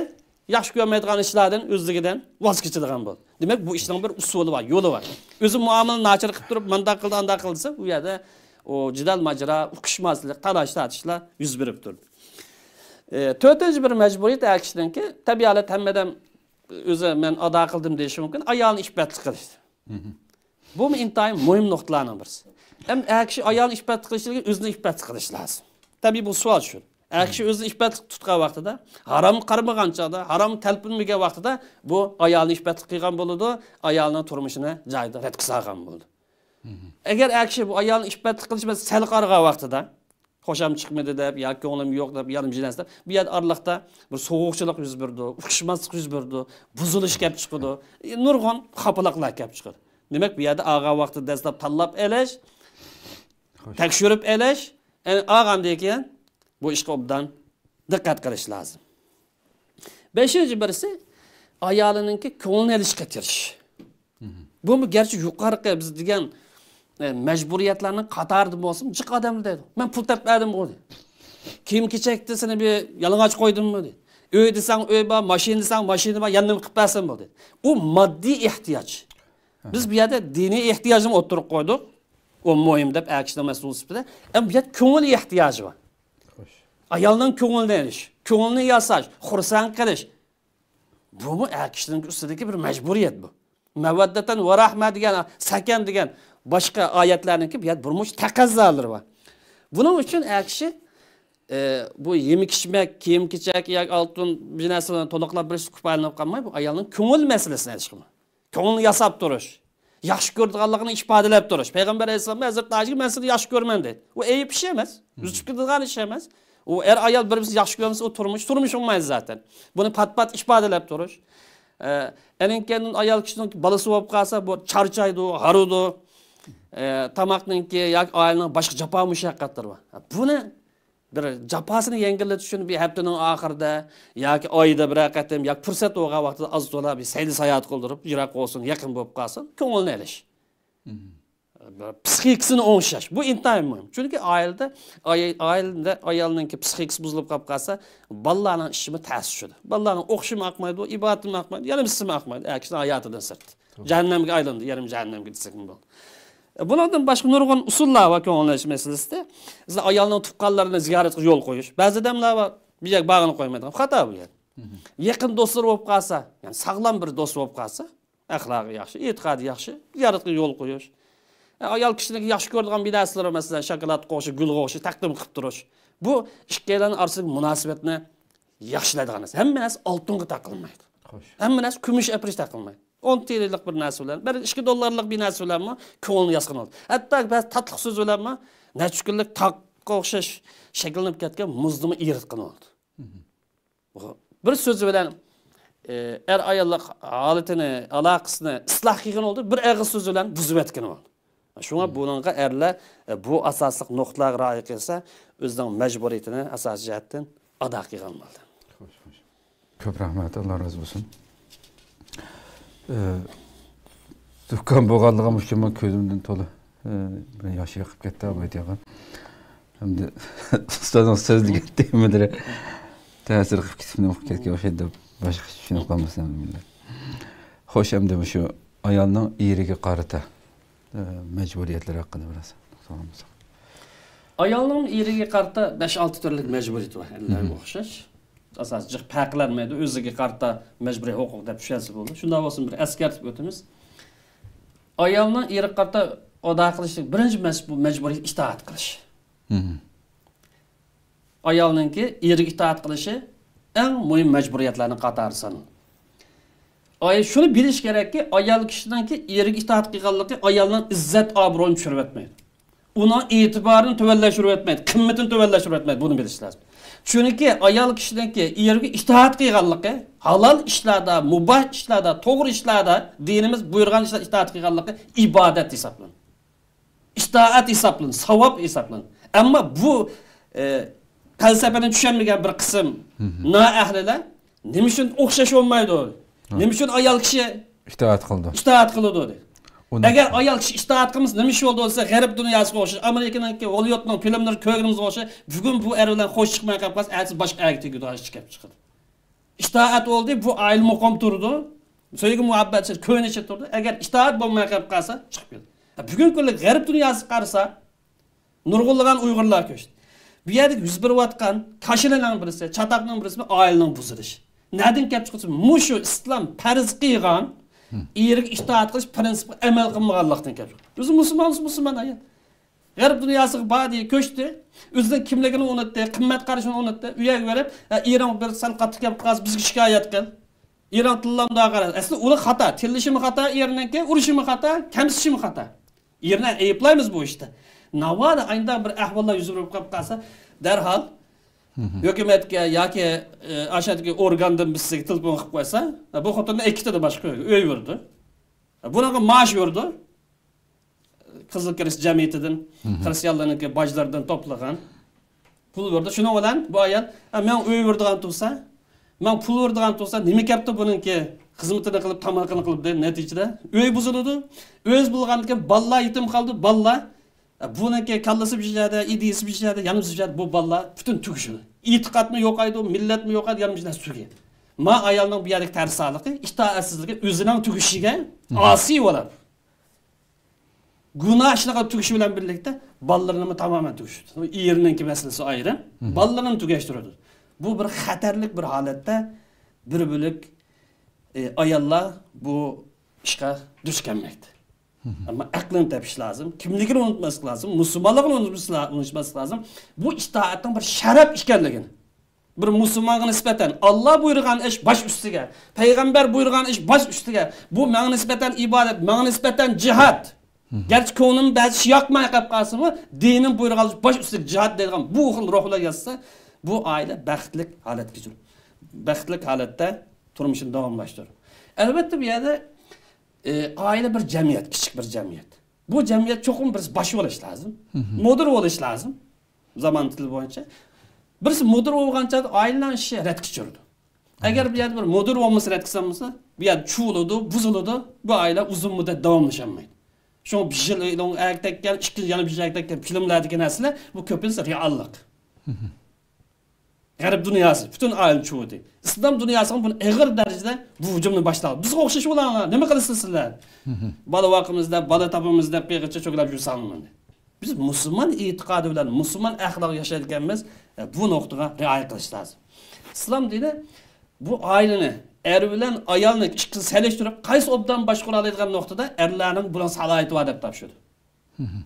ياخشى كۆرمەيدىغان ئىشلاردىن ئۆزلۈكىدىن ۋاز كېچىدىغان بولىدۇ. دېمەك، بۇ ئىشنىڭ بىر ئۇسۇلى بار، يولى بار. ئۆزى مۇئامىلە ناچار قىلىپ تۇرۇپ، مانداق قىلدى، ئانداق قىلدى دېسە، ئۇ يەردە ئۇ جېدەل ماجىرا، ئۇقۇشماسلىق، تالاش تارتىشلار يۈز بېرىپ تۇرىدۇ. ئى، تۆتىنچى بىر مەجبۇرىيەت ئەر كىشىنىڭكى، تەبىئىي ھالەتتە ھەممە ئادەم ئۆزى مەن ئادا قىلدىم دېيىشى مۇمكىن، ئايالىنى ئىپپەتلىك قىلىش. بۇمۇ ئىنتايىن مۇھىم نۇقتىلارنىڭ بىرسى. ئەمما ئەر كىشى ئايالنى ئىپپەتلىك قىلىشتىن ئىلگىرى ئۆزىنى ئىپپەتلىك قىلىش لازىم. تەبىئىي بۇ سوئال چۈشىدۇ. ئەر كىشى ئۆزىنى ئىپپەتلىك تۇتقان ۋاقتىدا، ھارامغا قارىمىغان چاغدا، ھارامغا تەلپۈنمىگەن ۋاقتىدا بۇ ئايالىنى ئىپپەتلىك قىلغان بولىدۇ، ئايالىنىڭ تۇرمۇشىنى جايىدا رەتكە سالغان بولىدۇ. ئەگەر ئەر كىشى بۇ ئايالنى ئىپپەتلىك قىلىش بىلەن سەل قارىغان ۋاقتىدا، خۇشام چىقمىدى دەپ ياكى كۆڭلۈم يوق دەپ يا نېمە نەرسە دەپ، بۇ يەردە ئارىلىقتا بىر سوغۇقچىلىق يۈز بېرىدۇ، ئۇقۇشماسلىق يۈز بېرىدۇ، بۇزۇلۇش كەپ چىقىدۇ، نۇرغۇن خاپىلىقلار كەپ چىقىدۇ. دېمەك، بۇ يەردە ئالغان ۋاقتىدا دەسلەپ تاللاپ ئېلىش، تەكشۈرۈپ ئېلىش، ئالغاندىن كېيىن بۇ ئىشقا ئوبدان دىققەت قىلىش لازىم. بەشىنچى بىرسى، ئايالىنىڭكى كۆڭلىنى ئېلىشقا تىرىشىش. بۇمۇ گەرچە يۇقىرىقى بىز دېگەن، ئە، مەجبۇرىيەتلەرنىڭ قاتارىدا بولسىمۇ، جىق ئادەملەر دەيدۇ. مەن پۇل تېپىپ بەردىمغۇ دەيدۇ. كىيىم-كېچەكتە سېنى بىر يالىڭاچ قويدۇممۇ دەيدۇ. ئۆي دېسەڭ ئۆي بار، ماشىنا دېسەڭ ماشىنا بار، يەنە نېمە قىلىپ بەرسەم بولدى. ئۇ ماددىي ئېھتىياج. بىز بۇ يەردە دىنىي ئېھتىياجنى ئوتتۇرىغا قويدۇق. ئۇ مۇھىم دەپ ئەر كىشىنىڭ مەسئۇلى سۈپىتىدە. ئەمما بۇ يەردە كۆڭۈل ئېھتىياجى بار. خوش. ئايالنىڭ كۆڭلىنى ئېلىش، كۆڭلىنى ياساش، خۇرسەن قىلىش. بۇمۇ ئەر كىشىنىڭ ئۈستىدىكى بىر مەجبۇرىيەت بۇ. مەۋەددەتەن ۋە رەھمە دېگەن، سەكەن دېگەن باشقا ئايەتلەرنىڭكى بۇ يەردە بىر مۇنچە تەقەززالىرى بار. بۇنىڭ ئۈچۈن ئەر كىشى، ئە، بۇ يېمەك-ئىچمەك، كىيىم-كېچەك ياكى ئالتۇن بىر نەرسە بىلەن تولۇقلاپ بېرىش كۇپايىلىنىپ قالماي، بۇ ئايالنىڭ كۆڭۈل مەسىلىسىنى ھەل قىلىدۇ. كۆڭلىنى ياساپ تۇرۇش، ياخشى كۆرىدىغانلىقىنى ئىپادىلەپ تۇرۇش. پەيغەمبەر ئەلەيھىسسالام ھەزرىتى ئائىشىگە، «مەن سېنى ياخشى كۆرىمەن» دەيدۇ. ئۇ ئەيىب ئىش ئەمەس، ئۈزۈپ كېتىدىغان ئىش ئەمەس. ئۇ ئەر-ئايال بىر-بىرسىنى ياخشى كۆرمىسە، ئۇ تۇرمۇش، تۇرمۇش بولمايدۇ زاتەن. بۇنى پات-پات ئىپادىلەپ تۇرۇش. ئە، ئەنىڭ كەينىدىن ئايال كىشىنىڭ بالىسى بولۇپ قالسا، بۇ چارچايدۇ، ھارىدۇ. ئە، تاماقنىڭكى ياكى ئائىلىنىڭ باشقا جاپا مۇشەققەتلىرى بار. بۇنى بىر جاپاسىنى يەڭگىللىتىش ئۈچۈن بىر ھەپتىنىڭ ئاخىرىدا ياكى ئايدا بىرەر قېتىم ياكى پۇرسەت بولغان ۋاقتىدا ئاز تولا بىر سەيلە ساياھەت قىلدۇرۇپ، يىراق بولسۇن، يېقىن بولۇپ قالسۇن، كۆڭلىنى ئېلىش. بىر پسىخىكىسىنى ئوڭشاش. بۇ ئىنتايىن مۇھىم. چۈنكى ئائىلىدە، ئاي-، ئائىلىدە ئايالنىڭكى پسىخىكىسى بۇزۇلۇپ قاپ قالسا، بالىلارنىڭ ئىشىمۇ تەس چۈشىدۇ. بالىلارنىڭ ئوقۇشىمۇ ئاقمايدۇ، ئىبادىتىمۇ ئاقمايدۇ، يەنە بىرسىمۇ ئاقمايدۇ. ئەر كىشىنىڭ ھاياتىدىن سىرت. جەھەننەمگە ئايلاندى، يېرىم جەھەننەمگە دېسەكمۇ بولىدۇ. بۇنىڭدىن باشقا نۇرغۇن ئۇسۇللار بار كۆڭۈل ئېلىش مەسىلىسىدە. مەسىلەن، ئايالنىڭ تۇغقانلىرىنى زىيارەتكە يول قويۇش. بەزى ئادەملەر بار، بىر يەرگە بارغىلى قويمايدىغان. خاتا بۇ يەر. يېقىن دوستلىرى بولۇپ قالسا، يەنى ساغلام بىر دوست بولۇپ قالسا، ئەخلاقى ياخشى، ئېتىقادى ياخشى، زىيارەتكە يول قويۇش. ئە، ئايال كىشىنىڭ ياخشى كۆرىدىغان بىر نەرسىلىرى، مەسىلەن، شوكولادقا ئوخشاش، گۈلگە ئوخشاش تەقدىم قىلىپ تۇرۇش. بۇ ئىككىيلەننىڭ ئارىسىدىكى مۇناسىۋەتنى ياخشىلايدىغان نەرسە. ھەممە نەرسە ئالتۇنغا تاقىلمايدۇ. خوش. ھەممە نەرسە كۈمۈش ئەپىرىش تاقىلمايدۇ. ئون تىيىنلىق بىر نەرسە بىلەن، بىر ئىككى دوللارلىق بىر نەرسە بىلەنمۇ كۆڭۈلنى ياسقىنى بولىدۇ. ھەتتا بەزى تاتلىق سۆز بىلەنمۇ نەچچە كۈنلۈك تاغقا ئوخشاش شەكىللىنىپ كەتكەن مۇزنىمۇ ئېرىتقىنى بولىدۇ. بىر سۆز بىلەن، ئە، ئەر-ئاياللىق ھالىتىنى، ئالاقىسىنى ئىسلاھ قىلغىنى بولدى، بىر ئېغىز سۆز بىلەن بۇزۇۋەتكىنى بولدى. شۇڭا بۇنىڭغا ئەرلەر، ئە، بۇ ئاساسلىق نۇقتىلارغا رىئايە قىلسا، ئۆزىنىڭ مەجبۇرىيىتىنى ئاساسىي جەھەتتىن ئادا قىلغان بولىدۇ. خوش، خوش. كۆپ رەھمەت، ئاللا رازى بولسۇن. ئە، زۇكام بولغانلىقىم ئۈچۈن مەن كۆزۈمدىن تولا، ئە، بىر ياش ئېقىپ كەتتى، ئابايتى ياغان. ئەمدى ئۇستازنىڭ سۆزلىگەن تېمىلىرى تەسىر قىلىپ كېتىپ، نېمە قىلىپ كەتكەن ئوخشايدۇ دەپ باشقىچە چۈشىنىپ قالمىسۇن، مىللەت. خوش، ئەمدى مۇشۇ ئايالنىڭ ئېرىگە قارىتا، ئە، مەجبۇرىيەتلىرى ھەققىدە بىراز توختالغان بولساق. ئايالنىڭ ئېرىگە قارىتا بەش-ئالتە تۈرلۈك مەجبۇرىيىتى بار، ئەرلەرگە ئوخشاش. ئاساسەن جىق پەرقلەنمەيدۇ، ئۆزىگە قارىتا مەجبۇرىي ھوقۇق دەپ چۈشەنسە بولىدۇ. شۇنداق بولسىمۇ بىر ئەسكەرتىپ ئۆتىمىز. ئايالنىڭ ئېرىگە قارىتا ئادا قىلىشلىق بىرىنچى مەس-، بۇ مەجبۇرىيەت ئىتائەت قىلىش. ئايالنىڭكى ئېرىگە ئىتائەت قىلىشى ئەڭ مۇھىم مەجبۇرىيەتلەرنىڭ قاتارى سانىلىدۇ. ئاي-، شۇنى بىلىش كېرەككى، ئايال كىشىنىڭكى ئېرىگە ئىتائەت قىلغانلىقى ئايالنىڭ ئىززەت-ئابرۇيىنى چۈشۈرۈۋەتمەيدۇ. ئۇنىڭ ئېتىبارىنى تۆۋەنلەشتۈرۈۋەتمەيدۇ، قىممىتىنى تۆۋەنلەشتۈرۈۋەتمەيدۇ. بۇنى بىلىش لازىم. چۈنكى ئايال كىشىنىڭكى ئېرىگە ئىتائەت قىلغانلىقى، ھالال ئىشلاردا، مۇباھ ئىشلاردا، توغرا ئىشلاردا، دىنىمىز بۇيرۇغان ئىشلاردا ئىتائەت قىلغانلىقى ئىبادەت ھېسابلىنىدۇ. ئىتائەت ھېسابلىنىدۇ، ساۋاب ھېسابلىنىدۇ. ئەمما بۇ، ئە، پەلسەپىنى چۈشەنمىگەن بىر قىسىم نائەھلىلەر، «نېمە ئۈچۈن ئوخشاش بولمايدۇ؟ نېمە ئۈچۈن ئايال كىشى ئىتائەت قىلىدۇ؟ ئىتائەت قىلىدۇ؟» دەيدۇ. ئەگەر ئايال كىشى ئىتائەت قىلمىسا، نېمە ئىش بولىدۇ دېسە، غەرب دۇنياسىغا ئوخشاش، ئامېرىكىنىڭكى ھوللىۋۇدنىڭ فىلىملىرى كۆرگىنىمىزگە ئوخشاش، بۈگۈن بۇ ئەر بىلەن خوش چىقماي قالىپ قالسا، ئەتىسى باشقا ئەرگە تېگىدىغان ئىش كېلىپ چىقىدۇ. ئىتائەت بولدى، بۇ ئائىلە مۇقىم تۇرىدۇ. سۆيگۈ مۇھەببەت كۆينىشى تۇرىدۇ. ئەگەر ئىتائەت بولماي قېلىپ قالسا، چىقىپ كېتىدۇ. بۈگۈنكى كۈنلۈك غەرب دۇنياسىغا قارىسا، نۇرغۇنلىغان ئۇيغۇرلار كۆچتى. بۇ يەردە يۈز بېرىۋاتقان كاشىلىنىڭ بىرسى، چاتاقنىڭ بىرسى، ئائىلىنىڭ بۇزۇلۇشى. نەدىن كەپ چىقىدۇ؟ مۇشۇ ئىسلام پەرز قىلغان ئېرىگە ئىتائەت قىلىش پىرىنسىپىغا ئەمەل قىلمىغانلىقتىن كەپ چىقىدۇ. ئۆزى مۇسۇلمان، مۇسۇلمان ئايال. غەرب دۇنياسىغا باردى، كۆچتى. ئۆزىنىڭ كىملىكىنى ئۇنتتى، قىممەت قارىشىنى ئۇنتتى. ئۆيگە بېرىپ، «ھە، ئېرىڭ بىر سەل قاتتىق كەپ قالسا، بىزگە شىكايەت قىل. ئېرىڭ تىللامدۇ قارا.» ئەسلى ئۇنىڭ خاتا، تىللىشىمۇ خاتا ئېرىنىڭكى، ئۇرۇشىمۇ خاتا، كەمسىتىشىمۇ خاتا. ئېرىنى ئەيىبلەيمىز بۇ ئىشتا. ناۋادا ئاينداق بىر ئەھۋاللار يۈز بېرىپ قالسا، دەرھال ھۆكۈمەتكە ياكى، ئە، ئاشۇدىكى ئورگاندىن بىز سىزگە تېلېفون قىلىپ قويسا، بۇ خوتۇننى ئەكېتىدۇ باشقا ئۆيگە، ئۆي بېرىدۇ. بۇنىڭغا مائاش بېرىدۇ. قىزىل كىرېست جەمئىيىتىدىن، خىرىستىيانلارنىڭكى باجلىرىدىن توپلىغان پۇل بېرىدۇ. شۇنىڭ بىلەن بۇ ئايال، «ئە، ماڭا ئۆي بېرىدىغان تۇرسا، ماڭا پۇل بېرىدىغان تۇرسا، نېمە كەپتۇ بۇنىڭكى خىزمىتىنى قىلىپ، تامىقىنى قىلىپ، نەتىجىدە ئۆي بۇزۇلىدۇ. ئۆي بۇزۇلغاندىن كېيىن بالىلار يېتىم قالىدۇ. بالىلار، بۇنىڭكى كاللىسى بىر يەردە، ئىدىيىسى بىر يەردە، يانىمىسى بىر يەردە، بۇ بالىلار پۈتۈن تۈگىشىدۇ. ئېتىقادمۇ يوقايدۇ، مىللەتمۇ يوقايدۇ، يانىمىسى بىر نەرسە تۈگەيدۇ. ما ئايالنىڭ بۇ يەردىكى تەرسالىقى، ئىتائەتسىزلىكى، ئۆزىنىڭ تۈگىشىگە ئاسىي بولۇپ، گۇناھ ئىشلارغا تۈگىشى بىلەن بىرلىكتە بالىلىرىنىمۇ تامامەن تۈگىشىدۇ. ئېرىنىڭكى مەسىلىسى ئايرىم، بالىلىرىنى تۈگەشتۈرىدۇ. بۇ بىر خەتەرلىك بىر ھالەتتە بىر بۆلەك، ئە، ئاياللار بۇ ئىشقا دۇچ كەلمەكتە. ئەمما ئەقلىنى تېپىش لازىم، كىملىكىنى ئۇنتۇماسلىق لازىم، مۇسۇلمانلىقىنى ئۇنتۇماسلىق لازىم. بۇ ئىتائەتنىڭ بىر شەرەپ ئىكەنلىكىنى، بىر مۇسۇلمانغا نىسبەتەن ئاللا بۇيرۇغان ئىش باش ئۈستىگە، پەيغەمبەر بۇيرۇغان ئىش باش ئۈستىگە، بۇ ماڭا نىسبەتەن ئىبادەت، ماڭا نىسبەتەن جىھاد. گەرچە كۆڭلۈم بەزى ئىش ياقماي قېلىپ قالسىمۇ، دىنىم بۇيرۇغان باش ئۈستىگە جىھاد دەيدىغان بۇ خىل روھلار يازسا، بۇ ئائىلە بەختلىك ھالەتكە كىرىدۇ. بەختلىك ھالەتتە تۇرمۇشىنى داۋاملاشتۇرىدۇ. ئەلۋەتتە، بۇ يەردە، ئە، ئائىلە بىر جەمئىيەت، كىچىك بىر جەمئىيەت. بۇ جەمئىيەت چوقۇم بىرسى باش بولۇش لازىم، مۇدىر بولۇش لازىم. زامان تىلى بويىچە بىرسى مۇدىر بولغان چاغدا ئائىلىنىڭ ئىشى رەتكە چۈشىدۇ. ئەگەر بۇ يەردە بىر مۇدىر بولمىسا، رەتكە سالمىسا، بۇ يەردە چۇۋۇلىدۇ، بۇزۇلىدۇ، بۇ ئائىلە ئۇزۇن مۇددەت داۋاملىشالمايدۇ. شۇڭا بىر يىل ئۆينىڭ ئەگە تەگكەن، ئىككىنچى يەنە بىر يەرگە تەگكەن فىلىملەردىكى نەرسىلەر، بۇ كۆپىنچىسى رېئاللىق. غەرب دۇنياسى، پۈتۈن ئائىلىنى چۇۋۇدى. ئىسلام دۇنياسىغا بۇنى ئېغىر دەرىجىدە بۇ ھۇجۇمنى باشلاغان. بىزگە ئوخشاش بولۇڭلار، نېمە قىلىسىز سىلەر؟ بالا باقىمىز دەپ، بالا تاپىمىز دەپ قىيغىچە چۆكلەپ يۈرسەڭلار. بىز مۇسۇلمان ئېتىقادى بىلەن، مۇسۇلمان ئەخلاقى ياشايدىكەنمىز، بۇ نۇقتىغا رىئايە قىلىش لازىم. ئىسلام دىنى بۇ ئائىلىنى، ئەر بىلەن ئايالنى ئىككىسىنى سېلىشتۇرۇپ، قايسى ئوبدان باشقۇرالايدىغان نۇقتىدا ئەرلەرنىڭ بۇنىڭ سالاھىيىتى بار دەپ تاپشۇردى.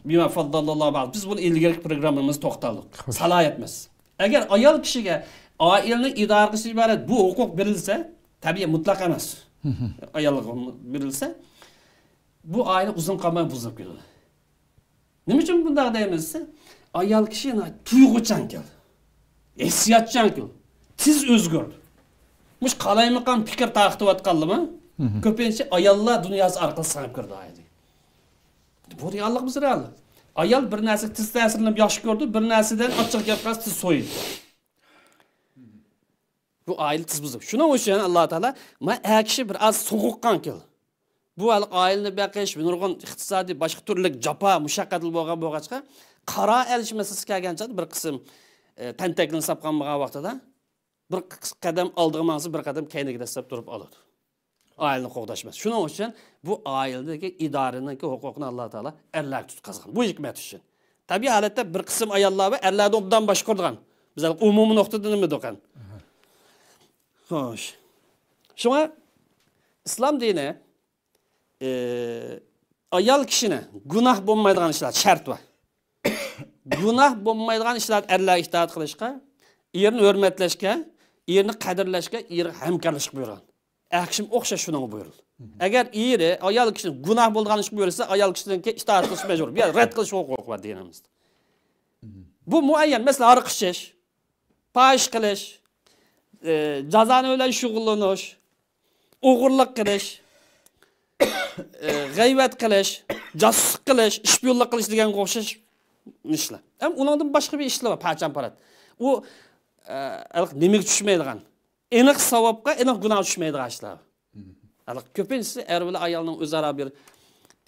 بىما فەززەلەللاھۇ بەئزەھۇم. بىز بۇنى ئىلگىرىكى پروگراممىمىزدا توختالدۇق. سالاھىيەت مەسىلىسى. ئەگەر ئايال كىشىگە ئائىلىنى ئىدارە قىلىشتىن ئىبارەت بۇ ھوقۇق بېرىلسە، تەبىئىي مۇتلەق ئەمەس. ئايالغا بېرىلسە، بۇ ئائىلە ئۇزۇن قالماي بۇزۇلۇپ كېتىدۇ. نېمە ئۈچۈن بۇنداق دەيمىز دېسە، ئايال كىشى ناھايىتى تۇيغۇچانكەن، ھېسسىياتچانكەن، تېز ئۆزگىرىدۇ. مۇشۇ قالايمىقان پىكىر تارقىتىۋاتقانلىرىمۇ كۆپىنچە ئاياللار دۇنياسى ئارقىلىق سىڭىپ كىرىدۇ ئائىلىگە. بۇ رېئاللىقىمىز، رېئاللىق. ئايال بىر نەرسىگە تېز تەسىرلىنىپ ياخشى كۆرىدۇ، بىر نەرسىدىن ئاچچىق گەپ قىلسا تېز سويىدۇ. بۇ ئائىلە تېز بۇزۇلىدۇ. شۇنىڭ ئۈچۈن ئاللا تائالا، ما ئەر كىشى بىر ئاز سوغۇققانكەن. بۇ ھېلىقى ئائىلىنى بېقىش، نۇرغۇن ئىقتىسادىي، باشقا تۈرلۈك جاپا، مۇشەققەتلەر بولغان بولغاچقا، قارار ئېلىش مەسىلىسى كەلگەن چاغدا بىر قىسىم، ئە، تەنتەكلىرىنى ساپ قالمىغان ۋاقتىدا بىر قەدەم ئالدىغا ماڭسا، بىر قەدەم كەينىگە دەسسەپ تۇرۇپ ئالىدۇ. ئائىلىنى قوغداش مەسىلىسى. شۇنىڭ ئۈچۈن بۇ ئائىلىدىكى ئىدارىنىڭكى ھوقۇقىنى ئاللا تائالا ئەرلەرگە تۇتقازغان. بۇ ھېكمەت ئۈچۈن. تەبىئىي ھالەتتە بىر قىسىم ئاياللار بار، ئەرلەردىن ئوبدان باشقۇرىدىغان. بىز ھېلىقى ئومۇمىي نۇقتىدا نېمە دېدۇق؟ خوش. شۇڭا ئىسلام دىنى، ئى، ئايال كىشىنى گۇناھ بولمايدىغان ئىشلار شەرت بار. گۇناھ بولمايدىغان ئىشلار ئەرلەر ئىتائەت قىلىشقا، ئېرىنى ھۆرمەتلەشكە، ئېرىنى قەدىرلەشكە، ئېرىگە ھەمكارلىشىشقا بۇيرۇغان. ئەر كىشىمۇ ئوخشاش شۇنىڭغا بۇيرۇلدى. ئەگەر ئېرى ئايال كىشىنى گۇناھ بولىدىغان ئىشقا بۇيرۇسا، ئايال كىشىنىڭكى ئىتائەت قىلىشقا مەجبۇر. بۇ يەردە رەت قىلىش ھوقۇقى بار دىنىمىزدا. بۇ مۇئەييەن، مەسىلەن، ھاراق ئىچىش، پاھىش قىلىش، ئى، جازانە بىلەن شۇغۇللىنىش، ئوغرىلىق قىلىش، ئى، غەيۋەت قىلىش، جاسۇسلۇق قىلىش، شپىيونلۇق قىلىش دېگەنگە ئوخشاش ئىشلار. ھەم ئۇنىڭدىن باشقا بىر ئىشلار بار، پاچان-پارات. ئۇ، ئە، نېمىگە چۈشمەيدىغان؟ ئېنىق ساۋابقا، ئېنىق گۇناھقا چۈشمەيدىغان ئىشلار. ھەم كۆپىنچىسى ئەر بىلەن ئايالنىڭ ئۆزئارا بىر،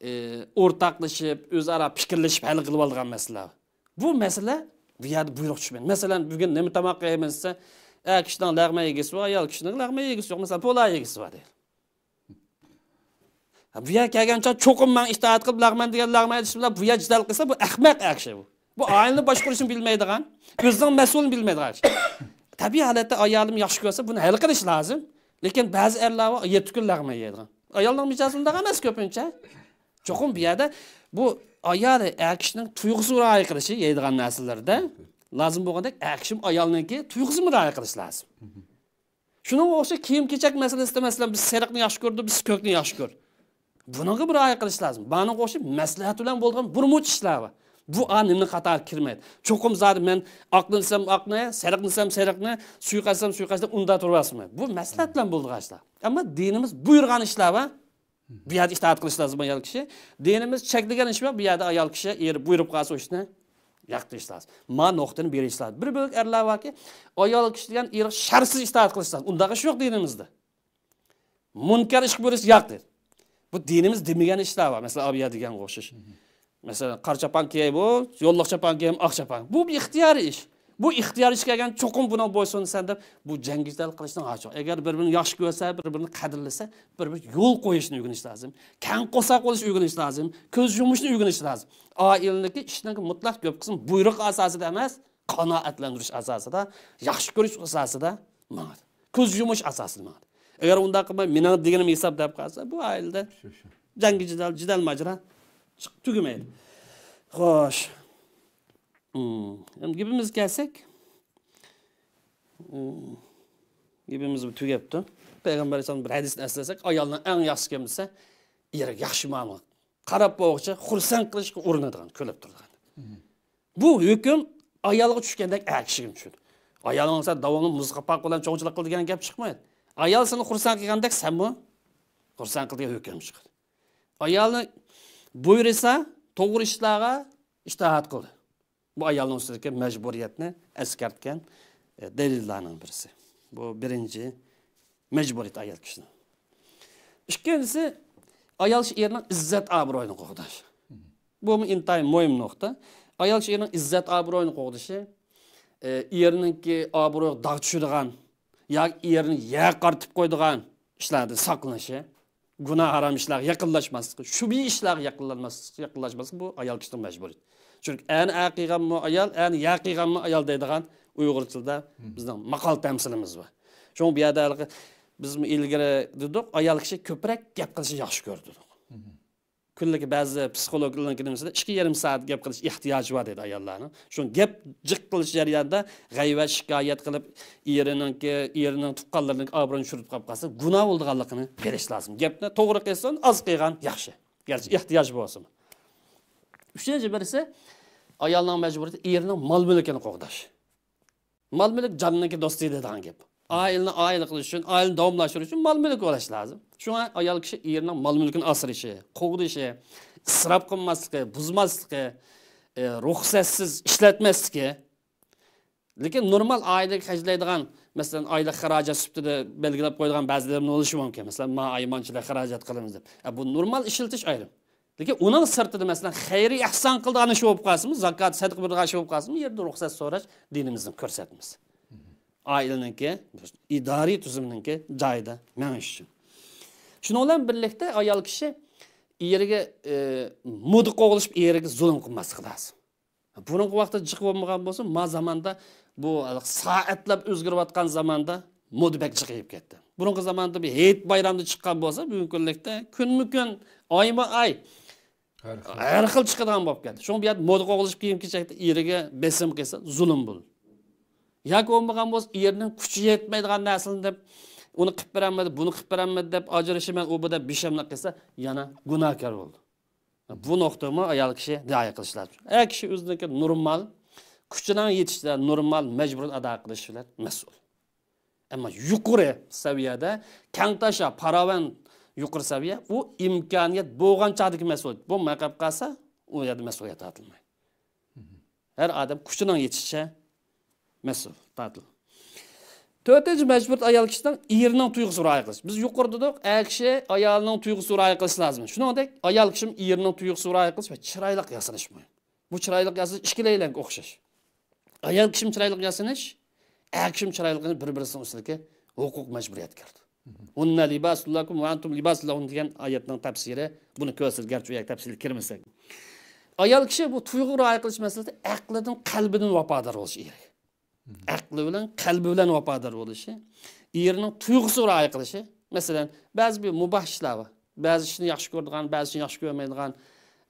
ئى، ئورتاقلىشىپ، ئۆزئارا پىكىرلىشىپ ھەل قىلىۋالىدىغان مەسىلە. بۇ مەسىلە بۇ يەردە بۇيرۇق چۈشمەيدۇ. مەسىلەن، بۈگۈن نېمە تاماق يەيمىز دېسە، ئەر كىشىنىڭ لەغمەن يېگۈسى بار، ئايال كىشىنىڭ لەغمەن يېگۈسى يوق. مەسىلەن، پولاۋ يېگۈسى بار دەيلى. ھە، بۇ يەرگە كەلگەن چاغ چوقۇم ماڭا ئىتائەت قىلىپ، لەغمەن دېگەن لەغمەن ئېيتىش بىلەن بۇ يەر جېدەل قىلسا، بۇ ئەخمەق ئەر كىشى بۇ. بۇ ئائىلىنى باشقۇرۇشنى بىلمەيدىغان، ئۆزىنىڭ مەسئۇلىنى بىلمەيدىغان كىشى. تەبىئىي ھالەتتە ئايالىم ياخشى كۆرسە، بۇنى ھەل قىلىش لازىم. لېكىن بەزى ئەرلەر بار، يەتتە كۈن لەغمەن يەيدىغان. ئايالنىڭ مىجەزى ئۇنداق ئەمەس كۆپىنچە. چوقۇم بۇ يەردە بۇ ئايال، ئەر كىشىنىڭ تۇيغۇسىغا رىئايە قىلىشى يەيدىغان نەرسىلەردە لازىم بولغاندەك، ئەر كىشىمۇ ئايالنىڭكى تۇيغۇسىغىمۇ رىئايە قىلىش لازىم. شۇنىڭغا ئوخشاش كىيىم-كېچەك مەسىلىسىدە، مەسىلەن، بىز سېرىقنى ياخشى كۆردۇق، بىز كۆكنى ياخشى كۆردۇق. بۇنىڭغا بىر رىئايە قىلىش لازىم. بۇنىڭغا ئوخشاش مەسلىھەت بىلەن بولىدىغان بىر مۇنچە ئىشلار بار. بۇ ئا نېمىنىڭ قاتارىغا كىرمەيدۇ. چوقۇم زادى مەن ئاقنى دېسەم ئاقنى، سېرىقنى دېسەم سېرىقنى، سۇيۇقئاس دېسەم سۇيۇقئاس دەپ ئۇنداق تۇرۇۋالسىمەن. بۇ مەسلىھەت بىلەن بولىدىغان ئىشلار. ئەمما دىنىمىز بۇيرۇغان ئىشلار بار. بۇ يەردە ئىتائەت قىلىش لازىم ئايال كىشى. دىنىمىز چەكلىگەن ئىش بار، بۇ يەردە ئايال كىشى ئېرى بۇيرۇپ قالسا ئۇ ئىشنى ياقتۇرۇش لازىم. ما نۇقتىنى بېرىش لازىم. بىر بۆلەك ئەرلەر باركى، ئايال كىشى دېگەن ئېرىگە شەرتسىز ئىتائەت قىلىش لازىم. ئۇنداق ئىش يوق دىنىمىزدا. مۇنكەر ئىشقا بۇيرۇسا ياق دەيدۇ. بۇ دىنىمىز دېمىگەن ئىشلار بار. مەسىلەن، ئابىيە دېگەنگە ئوخشاش. مەسىلەن، قارا چاپان كىيەي بۇ، يوللۇق چاپان كىيەي ئاق چاپان. بۇ بىر ئىختىيارىي ئىش. بۇ ئىختىيارىي ئىش كەلگەن، چوقۇم بۇنىڭ بويسۇنىسەن دەپ، بۇ جەڭ جېدەل قىلىشنىڭ ھاجىتى يوق. ئەگەر بىر-بىرىنى ياخشى كۆرسە، بىر-بىرىنى قەدىرلىسە، بىر-بىر يول قويۇشنى ئۆگىنىش لازىم. كەڭ قورساق بولۇشنى ئۆگىنىش لازىم. كۆز يۇمۇشنى ئۆگىنىش لازىم. ئائىلىنىڭكى ئىشنىڭ مۇتلەق كۆپ قىسمى بۇيرۇق ئاساسىدا ئەمەس، قانائەتلەندۈرۈش ئاساسىدا، ياخشى كۆرۈش ئاساسىدا ماڭىدۇ. كۆز يۇمۇش ئاساسىدا ماڭىدۇ. ئەگەر ئۇنداق قىلماي، مېنىڭ دېگىنىم ھېساب دەپ قالسا، بۇ ئائىلىدە شۇ، شۇ. جەڭگى جېدەل، جېدەل ماجىرا چىق-، تۈگىمەيدۇ. خوش. ھىم، ئەمدى گېپىمىزگە كەلسەك، ھىم، گېپىمىز بۇ تۈگەپتۇ. پەيغەمبەر ئەلەيھىسسالام بىر ھەدىسنى ئەسلىسەك، ئايالنىڭ ئەڭ ياخشىسى كىم دېسە، ئېرىگە ياخشى مۇئامىلە. قاراپ بولغۇچە خۇرسەن قىلىشقا ئۇرۇنىدىغان، كۈلۈپ تۇرىدىغان. بۇ ھۆكۈم ئايالغا چۈشكەندەك ئەر كىشىگىمۇ چۈشىدۇ. ئايالىڭ سەن داۋاملىق مۇز قاپاق بىلەن چوڭچىلىق قىل دېگەن گەپ چىقمايدۇ. ئايال سېنى خۇرسەن قىلغاندەك سەنمۇ خۇرسەن قىل دېگەن ھۆكۈم چىقىدۇ. ئايالنى بۇيرۇسا، توغرا ئىشلارغا ئىتائەت قىلدى. بۇ ئايالنىڭ ئۈستىدىكى مەجبۇرىيەتنى ئەسكەرتكەن، ئە، دەلىللارنىڭ بىرسى. بۇ بىرىنچى مەجبۇرىيەت ئايال كىشىنىڭ. ئىككىنچىسى، ئايال كىشى ئېرىنىڭ ئىززەت ئابرۇيىنى قوغداش. بۇمۇ ئىنتايىن مۇھىم نۇقتا. ئايال كىشى ئېرىنىڭ ئىززەت ئابرۇيىنى قوغدىشى، ئە، ئېرىنىڭكى ئابرۇيىغا داغ چۈشىدىغان ياكى ئېرىنى يەرگە قارىتىپ قويىدىغان ئىشلاردىن ساقلىنىشى، گۇناھ ھارام ئىشلارغا يېقىنلاشماسلىقى، شۈبھە ئىشلارغا يېقىنلاشماسلىقى، يېقىنلاشماسلىقى بۇ ئايال كىشىنىڭ مەجبۇرىيىتى. چۈنكى ئەنە ئەر قىلغانمۇ ئايال، ئەنە يەر قىلغانمۇ ئايال دەيدىغان ئۇيغۇر تىلىدا بىزنىڭ ماقال تەمسىلىمىز بار. شۇڭا بۇ يەردە ھېلىقى بىزمۇ ئىلگىرى دېدۇق، ئايال كىشى كۆپرەك گەپ قىلىشنى ياخشى كۆرىدۇ دېدۇق. كۈنلۈك بەزى پسىخولوگلارنىڭكى نېمىسىدە ئىككى يېرىم سائەت گەپ قىلىش ئېھتىياجى بار دەيدۇ ئاياللارنىڭ. شۇ گەپ جىق قىلىش جەريانىدا غەيۋەت، شىكايەت قىلىپ، ئېرىنىڭكى، ئېرىنىڭ تۇغقانلىرىنىڭ ئابرۇيىنى چۈشۈرۈپ قاپ قالسا، گۇناھ بولىدىغانلىقىنى بىلىش لازىم. گەپنى توغرا قىلسۇن، ئاز قىلغان ياخشى. گەرچە ئېھتىياج بولسىمۇ. ئۈچىنچى بىرسى، ئايالنىڭ مەجبۇرىيىتى ئېرىنىڭ مال-مۈلكىنى قوغداش. مال-مۈلۈك جاننىڭكى دوستى دەيدىغان گەپ. ئائىلىنى ئائىلە قىلىش ئۈچۈن، ئائىلىنى داۋاملاشتۇرۇش ئۈچۈن مال-مۈلۈك بولۇش لازىم. شۇڭا ئايال كىشى ئېرىنىڭ مال-مۈلكىنى ئاسرىشى، قوغدىشى، ئىسراپ قىلماسلىقى، بۇزماسلىقى، ئە، رۇخسەتسىز ئىشلەتمەسلىكى. لېكىن نورمال ئائىلىگە خەجلەيدىغان، مەسىلەن، ئايلىق خىراجەت سۈپىتىدە بېلگىلەپ قويىدىغان بەزىلىرىمۇ بولۇشى مۇمكىن. مەسىلەن، ما ئاي مانچىلىك خىراجەت قىلىمىز دەپ. ئە، بۇ نورمال ئىشلىتىش ئايرىم. لېكىن ئۇنىڭ سىرتىدا، مەسىلەن، خەيرىي ئەھسان قىلىدىغان ئىش بولۇپ قالسىمۇ، زاكات، سەدىقە بېرىدىغان ئىش بولۇپ قالسىمۇ، يەردە رۇخسەت سوراش دىنىمىزنىڭ كۆرسەتمىسى. ئائىلىنىڭكى، ئىدارىي تۈزۈمنىڭكى جايىدا مېڭىش ئۈچۈن. شۇنىڭ بىلەن بىرلىكتە ئايال كىشى ئېرىگە، ئى، مودا قوغلىشىپ، ئېرىگە زۇلۇم قىلماسلىقى لازىم. بۇرۇنقى ۋاقىتتا جىق بولمىغان بولسا، ما زاماندا بۇ سائەتلەپ ئۆزگىرىۋاتقان زاماندا مودا بەك جىقىيىپ كەتتى. بۇرۇنقى زاماندا بىر ھېيت بايرامدا چىققان بولسا، بۈگۈنكى كۈنلۈكتە كۈنمۇ كۈن، ئايمۇ ئاي، ھەر خىل. ھەر خىل چىقىدىغان بولۇپ كەتتى. شۇڭا بۇ يەردە مودا قوغلىشىپ كىيىم كېچەكتە ئېرىگە بېسىم قىلسا، زۇلۇم بولىدۇ. ياكى بولمىغان بولسا، ئېرىنىڭ كۈچى يەتمەيدىغان نەرسىنى دەپ، ئۇنى قىلىپ بېرەلمىدى، بۇنى قىلىپ بېرەلمىدى دەپ ئاجرىشىمەن، ئۇ بۇ دەپ بېشەملىك قىلسا، يەنە گۇناھكار بولىدۇ. بۇ نۇقتىمۇ ئايال كىشى رىئايە قىلىشى لازىم. ئەر كىشى ئۆزىنىڭكى نورمال، كۈچىنىڭ يېتىشىچە نورمال مەجبۇرىيەت ئادا قىلىشى بىلەن مەسئۇل. ئەمما يۇقىرى سەۋىيەدە كەڭتاشا، پاراۋان يۇقىرى سەۋىيە، ئۇ ئىمكانىيەت بولغان چاغدىكى مەسئۇلىيەت. بولماي قېلىپ قالسا، ئۇ يەردە مەسئۇلىيەت تارتىلمايدۇ. ھەر ئادەم كۈچىنىڭ يېتىشىچە مەسئۇل، تارتىل. تۆتىنچى مەجبۇرىيەت ئايال كىشىنىڭ ئېرىنىڭ تۇيغۇسىغا رىئايە قىلىش. بىز يۇقىرىدا دېدۇق، ئەر كىشى ئايالىنىڭ تۇيغۇسىغا رىئايە قىلىشى لازىم. شۇنىڭدەك ئايال كىشىمۇ ئېرىنىڭ تۇيغۇسىغا رىئايە قىلىش ۋە چىرايلىق ياسىنىش مۇھىم. بۇ چىرايلىق ياسىنىش ئىككىلەيلەنگە ئوخشاش. ئايال كىشىمۇ چىرايلىق ياسىنىش، ئەر كىشىمۇ چىرايلىق ياسىنىش بىر-بىرىسىنىڭ ئۈستىدىكى ھوقۇق مەجبۇرىيەتكە كىرىدۇ. ھۇننە لىباسۇن لەكۇم ۋە ئەنتۇم لىباسۇن لەھۇننە دېگەن ئايەتنىڭ تەپسىرى بۇنى كۆرسىتىدۇ، گەرچە ئۇ يەرگە تەپسىلىي كىرمىسەك. ئايال كىشى بۇ تۇيغۇغا رىئايە قىلىش مەسىلىسىدە ئەقلىدىن، قەلبىدىن ۋاپادار بولۇش ئېرىگە. ئەقلى بىلەن، قەلبى بىلەن ۋاپادار بولۇشى، ئېرىنىڭ تۇيغۇسىغا رىئايە قىلىشى. مەسىلەن، بەزى بىر مۇباھ ئىشلار بار. بەزى ئىشنى ياخشى كۆرىدىغان، بەزى ئىشنى ياخشى كۆرمەيدىغان،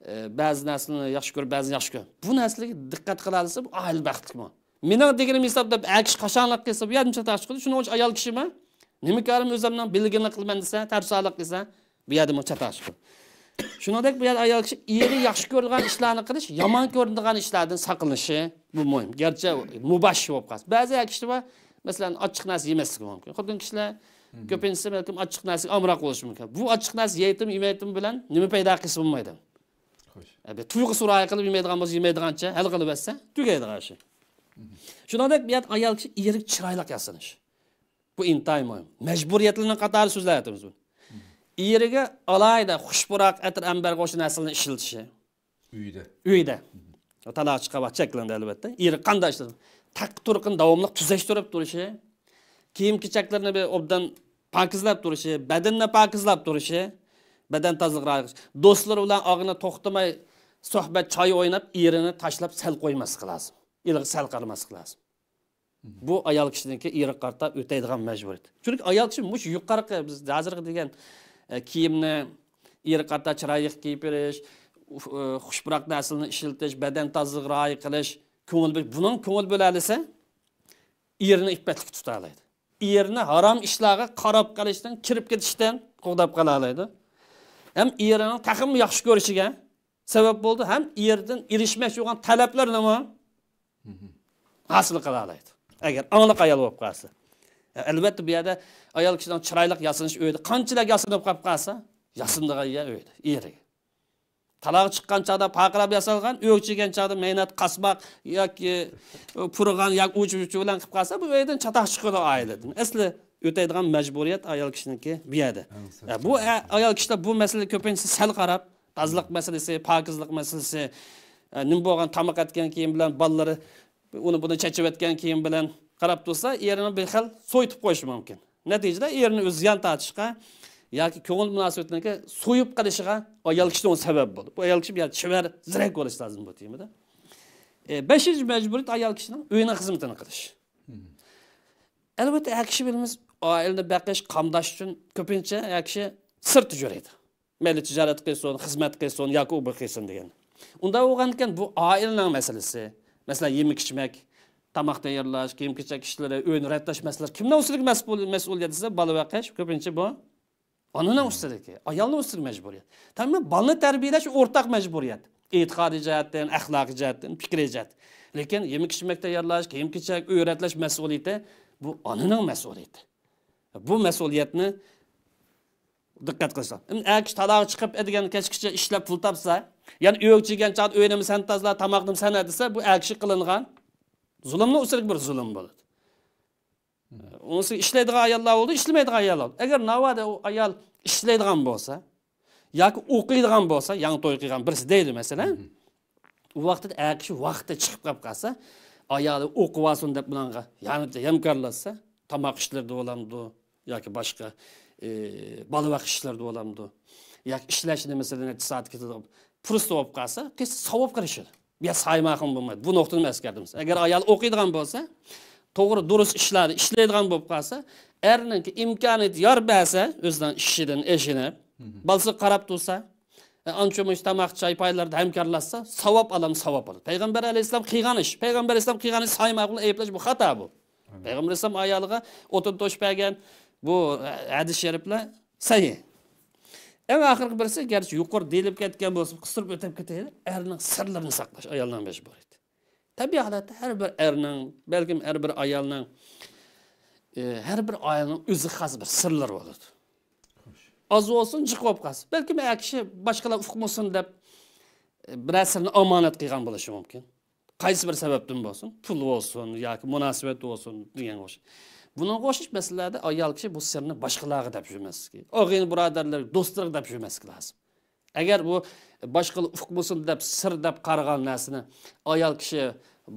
ئە، بەزى نەرسىنى ياخشى كۆرۈپ، بەزىنى ياخشى كۆرمەيدۇ. بۇ نەرسىلەرگە دىققەت قىلالىسا، بۇ ئائىلە بەختلىكمۇ؟ مېنىڭ دېگىنىم ھېساب دەپ ئەر كىشى قاشاڭلىق قىلسا، بۇ يەردىن چاتاق چىقىدۇ. شۇنىڭ ئۈچۈن ئايال كىشىمۇ، نېمە كارىم ئۆزۈمنىڭ بىلگىنىنى قىلىمەن دېسە، تەرسالىق قىلسا، بۇ يەردىمۇ چاتاق چىقىدۇ. شۇنىڭدەك بۇ يەردە ئايال كىشى ئېرى ياخشى كۆرىدىغان ئىشلارنى قىلىش، يامان كۆرىدىغان ئىشلاردىن ساقلىنىشى، بۇ مۇھىم. گەرچە مۇباھ ئىش بولۇپ قالسا. بەزى ئەر كىشىلەر بار، مەسىلەن، ئاچچىق نەرسە يېمەسلىكى مۇمكىن. خوتۇن كىشىلەر كۆپىنچىسى بەلكىم ئاچچىق نەرسىگە ئامراق بولۇشى مۇمكىن. بۇ ئاچچىق نەرسە يەيتىم، يېمەيتىم بىلەن نېمە پەيدا قىلسا بولمايدۇ. خوش. ئە، بىر تۇيغۇسىغا رىئايە قىلىپ يېمەيدىغان بولسا، يېمەيدىغانچە ھەل قىلىۋەتسە، تۈگەيدىغان ئىشى. شۇنىڭدەك بۇ يەردە ئايال كىشى ئېرىگە چىرايلىق ياسىنىش. بۇ ئىنتايىن مۇھىم. مەجبۇرىيەتلەرنىڭ قاتارىدا سۆزلەۋاتىمىز بۇنى. ئېرىگە ئالاھىدە خۇش پۇراق، ئەتىر ئەمبەر، غوش نەرسىلەرنى ئىشلىتىشى. ئۆيدە. ئۆيدە. تالاغا چىققان ۋاقىت چەكلىنىپ، ئەلۋەتتە. ئېرى قانداق ئىشلىتىدۇ؟ تەق تۇرقىنى داۋاملىق تۈزەشتۈرۈپ تۇرۇشى، كىيىم-كېچەكلىرىنى بىر ئوبدان پاكىزلاپ تۇرۇشى، بەدىنىنى پاكىزلاپ تۇرۇشى، بەدەن تازىلىقىغا رىئايە قىلىش. دوستلىرى بىلەن ئاغىنە توختىماي سۆھبەت، چاي ئويناپ، ئېرىنى تاشلاپ سەل قويماسلىقى لازىم. ئېرىگە سەل قارىماسلىقى لازىم. بۇ ئايال كىشىنىڭكى ئېرىگە قارىتا ئۆتەيدىغان مەجبۇرىيەت. چۈنكى ئايال كىشى مۇشۇ يۇقىرىقى بىز ھازىرقى دېگەن، ئە، كىيىمنى ئېرىگە قارىتا چىرايلىق كىيىپ بېرىش، ئۇ-، ئۇ-، خۇش پۇراق نەرسىلەرنى ئىشلىتىش، بەدەن تازىلىقىغا رىئايە قىلىش، كۆڭۈل بۆلۈش، بۇنىڭ كۆڭۈل بۆلەلىسە، ئېرىنى ئىپپەتلىك تۇتالايدۇ. ئېرىنى ھارام ئىشلارغا قاراپ قېلىشتىن، كىرىپ كېتىشتىن قوغداپ قالالايدۇ. ھەم ئېرىنىڭ تېخىمۇ ياخشى كۆرۈشىگە سەۋەب بولىدۇ، ھەم ئېرىدىن ئېرىشمەكچى بولغان تەلەپلىرىنىمۇ ھاسىل قىلالايدۇ. ئەگەر ئاڭلىق ئايال بولۇپ قالسا. ئەلۋەتتە، بۇ يەردە ئايال كىشىنىڭ چىرايلىق ياسىنىش ئۆيدە قانچىلىك ياسىنىپ قاپ قالسا، ياسىنىدىغان يەر ئۆيدە، ئېرىگە. تالاغا چىققان چاغدا پارقىراپ ياسالغان، ئۆگچىگەن چاغدا مەينەت قاسماق ياكى پۇرىغان ياكى ئۇچ-ئۇچ بىلەن قىلىپ قالسا، بۇ ئۆيدىن چاتاق چىقىدۇ ئائىلىدىن. ئەسلى ئۆتەيدىغان مەجبۇرىيەت ئايال كىشىنىڭكى بۇ يەردە. ئەڭ سەت ئە، بۇ ئە-، ئايال كىشىلەر بۇ مەسىلىگە كۆپىنچىسى سەل قاراپ، تازىلىق مەسىلىسى، پاكىزلىق مەسىلىسى، ئە، نېمە بولغان تاماق ئەتكەن كىيىم بىلەن بالىلىرى ئۇنى بۇنى چېچىۋەتكەن كىيىم بىلەن قاراپ تۇرسا، ئېرىنى بىر خىل سويۇتۇپ قويۇشى مۇمكىن. نەتىجىدە ئېرىنى ئۆزى زىيان تارتىشقا ياكى كۆڭۈل مۇناسىۋىتىنىڭكى سويۇپ قېلىشىغا ئايال كىشى ئۇنىڭ سەۋەب بولىدۇ. بۇ ئايال كىشى بۇ يەردە چېۋەر، زېرەك بولۇش لازىم بۇ تېمىدا. ئە، بەشىنچى مەجبۇرىيەت ئايال كىشىنىڭ ئۆينىڭ خىزمىتىنى قىلىش. ئەلۋەتتە، ئەر كىشى بىلىمىز، ئائىلىنى بېقىش، قامداش ئۈچۈن كۆپىنچە ئەر كىشى سىرتتا يۈرىدۇ. مەيلى تىجارەت قىلسۇن، خىزمەت قىلسۇن ياكى ئۇ بۇ قىلسۇن دېگەن. ئۇنداق بولغاندىكىن بۇ ئائىلىنىڭ مەسىلىسى. مەسىلەن، يېمەك-ئىچمەك، تاماق تەييارلاش، كىيىم-كېچەك ئىشلىرى، ئۆينى رەتلەش مەسىلىلىرى كىمنىڭ ئۈستىدىكى مەسئۇل-، مەسئۇلىيەت دېسە، بالا بېقىش كۆپىنچە بۇ ئانىنىڭ ئۈستىدىكى، ئايالنىڭ ئۈستىدىكى مەجبۇرىيەت. تامام بالىنى تەربىيەلەش ئورتاق مەجبۇرىيەت. ئېتىقادىي جەھەتتىن، ئەخلاقىي جەھەتتىن، پىكرىي جەھەت. لېكىن يېمەك-ئىچمەك تەييارلاش، كىيىم-كېچەك، ئۆي رەتلەش مەسئۇلىيىتى بۇ ئانىنىڭ مەسئۇلىيىتى. بۇ مەسئۇلىيەتنى دىققەت قىلسا. ئەمدى ئەر كىشى تالاغا چىقىپ، ئەتىگەن كەچكىچە ئىشلەپ پۇل تاپسا، يەنە ئۆيگە كەلگەن چاغدا ئۆينىمۇ سەن تازىلا، تاماقنىمۇ سەن ھە دېسە، بۇ ئەر كىشىگە قىلىنغان زۇلۇمنىڭ ئۈستىگە بىر زۇلۇم بولىدۇ. ئۇنىسى ئىشلەيدىغان ئاياللار بولىدۇ، ئىشلىمەيدىغان ئاياللار بولىدۇ. ئەگەر ناۋادا ئۇ ئايال ئىشلەيدىغان بولسا، ياكى ئوقۇيدىغان بولسا، يېڭى توي قىلغان بىرسى دەيلى، مەسىلەن. ئۇ ۋاقىتتا ئەر كىشى ۋاقتىدا چىقىپ قېلىپ قالسا، ئايالى ئوقۇۋالسۇن دەپ بۇنىڭغا ياردەم، ھەمكارلاشسا، تاماق ئىشلىرىدا بولامدۇ ياكى باشقا، ئى، بالا باقىش ئىشلىرىدا بولامدۇ ياكى ئىشلەش نېمىسىدە نەچچە سائەت كېتىدۇ، پۇرسىتى بولۇپ قالسا، قىز ساۋاب قىلىشىدۇ. بۇ يەر سايماقۇن بولمايدۇ. بۇ نۇقتىنى ئەسكەردىمىز. ئەگەر ئايال ئوقۇيدىغان بولسا، توغرا، دۇرۇس ئىشلاردا ئىشلەيدىغان بولۇپ قالسا، ئەرنىڭكى ئىمكانىيىتى يار بەرسە، ئۆزىنىڭ ئىشىدىن ئېشىنىپ، بالىسىغا قاراپ تۇرسا، ئە، ئانچە مۇنچە تاماق، چاي پايلىرىدا ھەمكارلاشسا، ساۋاب ئالام، ساۋاب بولىدۇ. پەيغەمبەر ئەلەيھىسسالام قىلغان ئىش، پەيغەمبەر ئەلەيھىسسالام قىلغان ئىش سايماقۇن ئەيىبلەش، بۇ خاتا بۇ. پەيغەمبەر ئەلەيھىسسالام ئايالىغا ئوتۇن توشۇپ بەرگەن، بۇ، ئە، ھەدىس شەرىپلەر سەھىھ. ئەڭ ئاخىرقى بىرسى، گەرچە يۇقىرى دېيىلىپ كەتكەن بولسا، قىستۇرۇپ ئۆتۈپ كېتەيلى، ئەرنىڭ سىرلىرىنى ساقلاش ئايالنىڭ مەجبۇرىيىتى. تەبىئىي ھالەتتە ھەر بىر ئەرنىڭ، بەلكىم ھەر بىر ئايالنىڭ، ئى، ھەر بىر ئائىلىنىڭ ئۆزىگە خاس بىر سىرلىرى بولىدۇ. ئاز بولسۇن، جىق بولۇپ قالسۇن. بەلكىم ئەر كىشى باشقىلار ئۇقمىسۇن دەپ، ئى، بىرەر سىرنى ئامانەت قىلغان بولۇشى مۇمكىن. قايسى بىر سەۋەبتىن بولسۇن، پۇل بولسۇن ياكى مۇناسىۋەت بولسۇن دېگەنگە ئوخشاش. بۇنىڭغا ئوخشاش مەسىلىلەردە ئايال كىشى بۇ سىرنى باشقىلارغا دەپ يۈرمەسلىكى، ئاغىنە بۇرادەرلەر، دوستلىرىغا دەپ يۈرمەسلىكى لازىم. ئەگەر بۇ باشقىلار ئۇقمىسۇن دەپ، سىر دەپ قارىغان نەرسىنى ئايال كىشى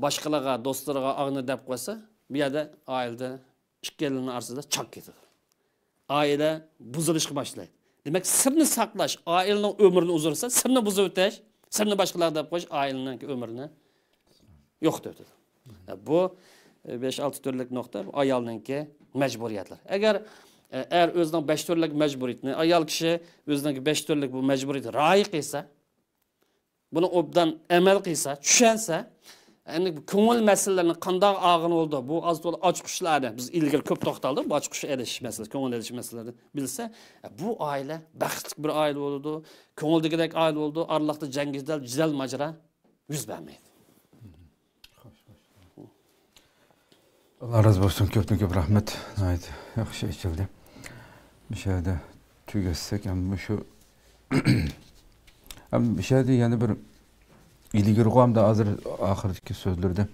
باشقىلارغا، دوستلىرىغا، ئاغىنە دەپ قويسا، بۇ يەردە ئائىلىدە ئىككىيلەننىڭ ئارىسىدا چاك كېتىدۇ. ئائىلە بۇزۇلۇشقا باشلايدۇ. دېمەك، سىرنى ساقلاش ئائىلىنىڭ ئۆمرىنى ئۇزارتسا، سىرنى بۇزۇۋېتىش، سىرنى باشقىلارغا دەپ قويۇش ئائىلىنىڭكى ئۆمرىنى يوقىتىۋېتىدۇ. بۇ، ئى، بەش-ئالتە تۈرلۈك نۇقتا، بۇ ئايالنىڭكى مەجبۇرىيەتلىرى. ئەگەر، ئى، ئەر ئۆزىنىڭ بەش تۈرلۈك مەجبۇرىيىتىنى، ئايال كىشى ئۆزىنىڭكى بەش تۈرلۈك بۇ مەجبۇرىيىتىنى رىئايە قىلسا، بۇنى ئوبدان ئەمەل قىلسا، چۈشەنسە، ئەمدى بۇ كۆڭۈل مەسىلىلىرىنى قانداق ئالغىلى بولىدۇ؟ بۇ ئاز تولا ئاچقۇچلارنى، بىز ئىلگىرى كۆپ توختالدۇق، بۇ ئاچقۇچ ئېلىش مەسىلىسى، كۆڭۈل ئېلىش مەسىلىلىرىنى بىلسە، بۇ ئائىلە بەختلىك بىر ئائىلە بولىدۇ، كۆڭۈلدىكىدەك ئائىلە بولىدۇ، ئارىلىقتا جەڭ-جېدەل، جېدەل-ماجىرا يۈز بەرمەيدۇ. ئاللا رازى بولسۇن، كۆپتىن كۆپ رەھمەت. ناھايىتى ياخشى ئېچىلدى. مۇشۇ يەردە تۈگەتسەك، ھەم مۇشۇ، ھەم مۇشۇ يەردە يەنە بىر ئىلگىرىغۇ ھەمدە ھازىر ئاخىرىدىكى سۆزلىرىدە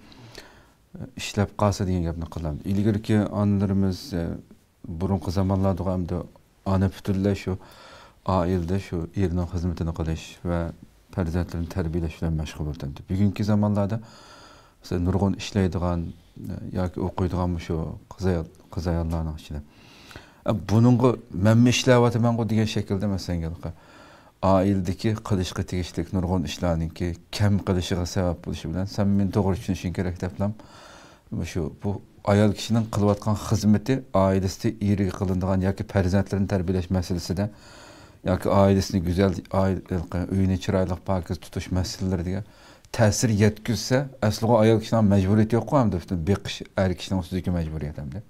ئىشلەپ قالسا دېگەن گەپنى قىلىمەن. ئىلگىرىكى ئانىلىرىمىز، ئە، بۇرۇنقى زامانلاردىغۇ ئەمدى ئانا پۈتۈنلەي شۇ ئائىلىدە شۇ ئېرىنىڭ خىزمىتىنى قىلىش ۋە پەرزەنتلىرىنى تەربىيەلەش بىلەن مەشغۇل بولىدۇ. بۈگۈنكى زامانلاردا، مەسىلەن، نۇرغۇن ئىشلەيدىغان ياكى ئوقۇيدىغان مۇشۇ قىز ئايال، قىز ئاياللارنىڭ ئىچىدە، ئە، بۇنىڭغا مەنمۇ ئىشلەۋاتىمەنغۇ دېگەن شەكىلدە، مەسىلەن، ھېلىقى ئائىلىدىكى قىلىشقا تېگىشلىك نۇرغۇن ئىشلارنىڭكى كەم قىلىشىغا سەۋەب بولۇشى بىلەن، سەن مېنى توغرا چۈشىنىشىڭ كېرەك دەپلا، مۇشۇ، بۇ ئايال كىشىنىڭ قىلىۋاتقان خىزمىتى ئائىلىسىدە ئېرىگە قىلىنىدىغان ياكى پەرزەنتلىرىنى تەربىيەلەش مەسىلىسىدە ياكى ئائىلىسىنى گۈزەل، ئائىلە، ئۆيىنى چىرايلىق، پاكىز تۇتۇش مەسىلىلىرىگە تەسىر يەتكۈزسە، ئەسلىغۇ ئايال كىشىنىڭ مەجبۇرىيىتى يوققۇ، ئەمدى پۈتۈن بېقىش ئەر كىشىنىڭ ئۈستىدىكى مەجبۇرىيەت ئەمدى.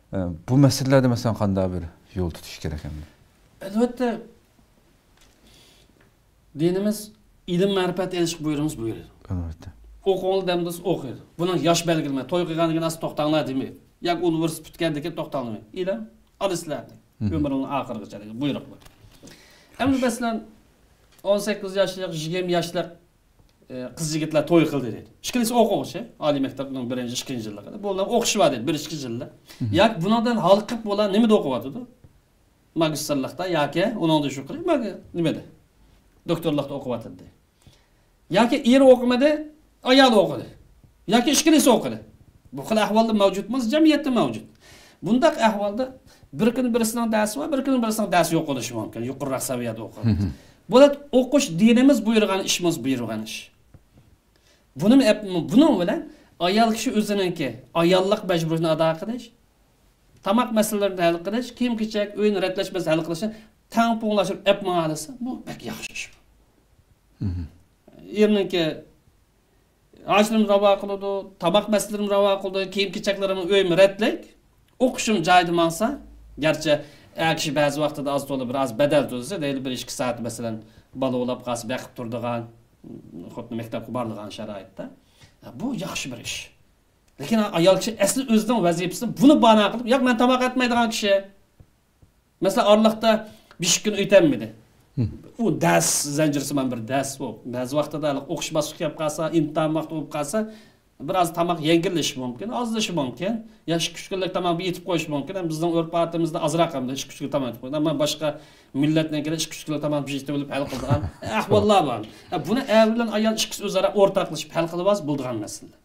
ئە، بۇ مەسىلىلەردە، مەسىلەن، قانداق بىر يول تۇتۇش كېرەك ئەمدى؟ ئەلۋەتتە، دىنىمىز ئىلىم مەرىپەت ئېلىشقا بۇيرۇمىز بۇيرۇيدۇ. ئەلۋەتتە. ئوقۇڭلار دەمدىسى ئوقۇيدۇ. بۇنىڭ ياش بەلگىلىمە، توي قىلغاندىن كېيىن ئاستا توختاڭلار دېمەيدۇ. ياكى ئۇنىۋېرسىتېت پۈتكەندىن كېيىن توختاڭلار دېمەيدۇ. ئىلىم ئالىسىلەردىن. مھم. ئۆمرۈڭنىڭ ئاخىرىغىچە دېگەن بۇيرۇق بار. ئەمدى مەسىلەن، ئون سەككىز ياشلىق، يىگىرمە ياشلىق، ئە، قىز يىگىتلەر توي قىلدى دەيدۇ. ئىككىلىسى ئوقۇغۇچى، ئالىي مەكتەپنىڭ بىرىنچى، ئىككىنچى يىللىقىدا. بۇلارنىڭ ئوقۇشى بار دەيدۇ، بىرىنچى، ئىككىنچى يىللىق. مھم. ياكى بۇنىڭدىن ھالقىپ بۇلار نېمىدە ئوقۇۋاتىدۇ؟ ماگىستىرلىقتا ياكى ئۇنىڭدىن يۇقىرى، ماگى-، نېمىدە؟ دوكتورلۇقتا ئوقۇۋاتىدۇ. ياكى ئېرى ئوقۇمىدى، ئايالى ئوقۇدى. ياكى ئىككىلىسى ئوقۇدى. بۇ خىل ئەھۋالدا مەۋجۇتمۇ؟ جەمئىيەتتە مەۋجۇت. بۇنداق ئەھۋالدا بىر كۈنى بىرسىنىڭ دەرسى بار، بىر كۈنى بىرسىنىڭ دەرسى يوق بولۇشى مۇمكىن، يۇقىرىراق سەۋىيەدە ئوقۇغان. مھم. بۇلار ئوقۇش دىنىمىز بۇيرۇغان ئىشىمىز بۇيرۇغان ئىش. بۇنىمۇ ئەپ-، بۇنىڭ بىلەن ئايال كىشى ئۆزىنىڭكى ئاياللىق مەجبۇرىيىتىنى ئادا قىلىش، تاماق مەسىلىلىرىنى ھەل قىلىش، كىيىم-كېچەك، ئۆينى رەتلەش مەسىلىسىنى ھەل قىلىشنى تەڭپۇڭلاشتۇرۇپ ئەپ ماڭالىسا، بۇ بەك ياخشى ئىش. مھم. ئېرىنىڭكى ھاجىتىمۇ راۋا قىلىدۇ، تاماق مەسىلىلىرىمۇ راۋا قىلىدۇ، كىيىم-كېچەكلىرىمۇ، ئۆيىمۇ رەتلىك، ئوقۇشۇم جايىدا ماڭسا، گەرچە ئەر كىشى بەزى ۋاقتىدا ئاز تولا بىر ئاز بەدەل تۆلىسە، دەيلى بىر ئىككى سائەت، مەسىلەن، بالا ئولاپ قالسا، بېقىپ تۇرىدىغان، خوتۇنى مەكتەپكە بارىدىغان شارائىتتا. بۇ ياخشى بىر ئىش. لېكىن ئايال كىشى ئەسلى ئۆزىنىڭ ۋەزىپىسىنى بۇنى بانا قىلىپ، ياق، مەن تاماق ئەتمەيدىغان كىشى. مەسىلەن، ئارىلىقتا بىر ئىككى كۈن ئۆتەلمىدى. مھم. ئۇ دەرس زەنجىرسىمان بىر دەرس بۇ. بەزى ۋاقتىدا ھېلىقى ئوقۇش باسقۇچى كەپ قالسا، ئىمتىھان ۋاقتى بولۇپ قالسا، بىر ئاز تاماق يەڭگىللىشى مۇمكىن، ئازلىشى مۇمكىن. يا ئىككى، ئۈچ كۈنلۈك تاماق بىر ئېتىپ قويۇشى مۇمكىن. ھەم بىزنىڭ ئۆرپ-ئادىتىمىزدە ئازراق ھەمدە ئىككى، ئۈچ كۈنلۈك تاماق ئېتىپ قويىدۇ. ئەمما باشقا مىللەتنىڭكىلەر ئىككى، ئۈچ كۈنلۈك تاماق بىر ئېتىۋېلىپ ھەل قىلىدىغان ئەھۋاللار بار. ھە، بۇنى ئەر بىلەن ئايال ئىككىسى ئۆزئارا ئورتاقلىشىپ ھەل قىلىۋالسا بولىدىغان مەسىلە.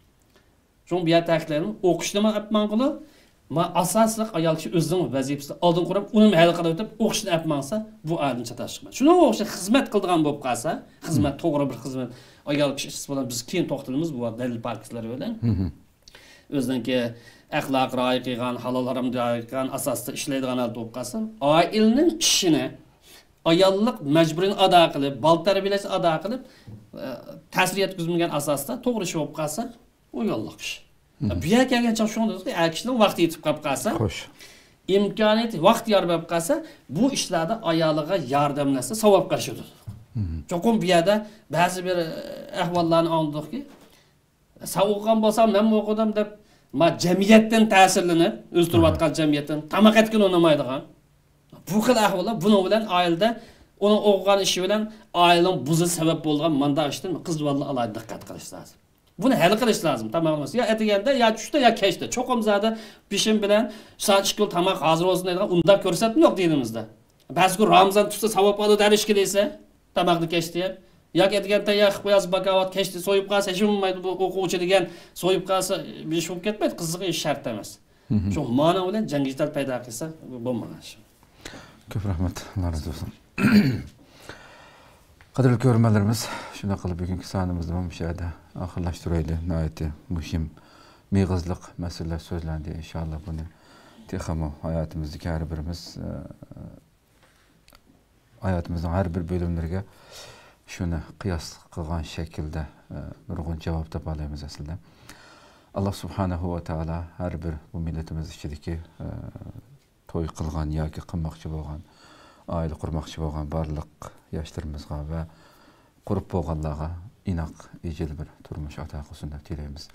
شۇڭا بۇ يەردە تەكىتلەيمەن، ئوقۇشنىمۇ ئەپ ماڭغىلى، ما ئاساسلىق ئايال كىشى ئۆزىنىڭ ۋەزىپىسىنى ئالدىن قويۇپ، ئۇنىمۇ ھەل قىلىۋېتىپ، ئوقۇشنى ئەپ ماڭسا، بۇ ئادەم چاتاق چىقمايدۇ. شۇنىڭغا ئوخشاش خىزمەت قىلىدىغان بولۇپ قالسا، خىزمەت، مم، توغرا بىر خىزمەت، ئايال كىشى ئىشچىسى بىلەن بىز كېيىن توختىلىمىز بۇ دەلىل پاكىتلىرى بىلەن. مم. ئۆزىنىڭكى ئەخلاق رىئايە قىلغان، ھالال ھارام رىئايە قىلغان ئاساستا ئىشلەيدىغان ھالەت بولۇپ قالسا، ئائىلىنىڭ ئىشىنى ئاياللىق مەجبۇرىيىتىنى ئادا قىلىپ، بالا تەربىيەلەشنى ئادا قىلىپ، ئە، تەسىر يەتكۈزمىگەن ئاساستا توغرا ئىش بولۇپ قالسا، ئۇ يوللۇق ئىش. مم. بۇ يەرگە كەلگەن چاغ شۇڭا دېدۇقكى، ئەر كىشىنىڭ ۋاقتى يېتىپ قاپ قالسا، خوش، ئىمكانىيىتى، ۋاقتى يار بېرىپ قالسا، بۇ ئىشلاردا ئايالىغا ياردەملەشسە ساۋابقا ئېرىشىدۇ. مم. چوقۇم بۇ يەردە بەزى بىر، ئە، ئەھۋاللارنى ئاڭلىدۇقكى، سەن ئوقۇغان بولساڭ مەنمۇ ئوقۇدۇم دەپ، ما جەمئىيەتتىن تەسىرلىنىپ، ئۆزى تۇرۇۋاتقان، مم، جەمئىيەتتىن تاماق ئەتكىلى ئۇنىمايدىغان. بۇ خىل ئەھۋاللار، بۇنىڭ بىلەن ئائىلىدە ئۇنىڭ ئوقۇغان ئىشى بىلەن ئائىلىنىڭ بۇزۇلۇشى سەۋەب بولىدىغان مانداق ئىشتىن قىز بالىلار ئالاھىدە دىققەت قىلىش لازىم. بۇنى ھەل قىلىش لازىم. تاماق يېمەس، يا ئەتىگەندە، يا چۈشتە، يا كەچتە. چوقۇم زادى پېشىن بىلەن سائەت ئىككىدە تاماق ھازىر بولسۇن دەيدىغان ئۇنداق كۆرسەتمە يوق دىنىمىزدا. بەزى كۈن رامىزان تۇتسا ساۋاب ئالىدۇ، ھەر ئىككىلىسى. تاماقنى كەچتە يەپ. ياكى ئەتىگەندە تەييار قىلىپ قويارسىز، باكاۋات كەچتە سويۇپ قالسا، ھېچ بولمايدۇ، بۇ ئوقۇغۇچى دېگەن سويۇپ قالسا، بىر ئىش بولۇپ كەتمەيدۇ، قىزىقى ھېچ شەرت ئەمەس. مم. شۇ مانا بىلەن جەڭ-جېدەل پەيدا قىلسا، بولمىغان ئىش. كۆپ رەھمەت، ئاللا رازى بولسۇن. قەدىرلىك كۆرۈرمەنلىرىمىز، شۇنداق قىلىپ بۈگۈنكى سانىمىزنى مۇشۇ يەردە ئاخىرلاشتۇرايلى. ناھايىتى مۇھىم، مېغىزلىق مەسىلىلەر سۆزلەندى. ئىنشاللا بۇنى تېخىمۇ ھاياتىمىزدىكى ھەر بىرىمىز، ئە، ھاياتىمىزنىڭ ھەر بىر بۆلۈملىرىگە شۇنى قىياس قىلغان شەكىلدە، ئە، نۇرغۇن جاۋاب تاپالايمىز ئەسلىدە. ئاللا سۇبھانەھۇ ۋە تائالا ھەر بىر بۇ مىللىتىمىز ئىچىدىكى، ئە، توي قىلغان ياكى قىلماقچى بولغان، ئائىلە قۇرماقچى بولغان بارلىق ياشلىرىمىزغا ۋە قۇرۇپ بولغانلارغا ئىناق، ئىجىل بىر تۇرمۇش ئاتا قىلسۇن دەپ تىلەيمىز.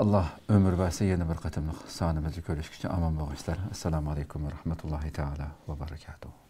ئاللا ئۆمۈر بەرسە، يەنە بىر قېتىملىق سانىمىزدا كۆرۈشكىچە ئامان بولغايسىلەر. ئەسسالامۇ ئەلەيكۇم ۋە رەھمەتۇللاھى تائالا ۋە بەرىكاتۇھۇ.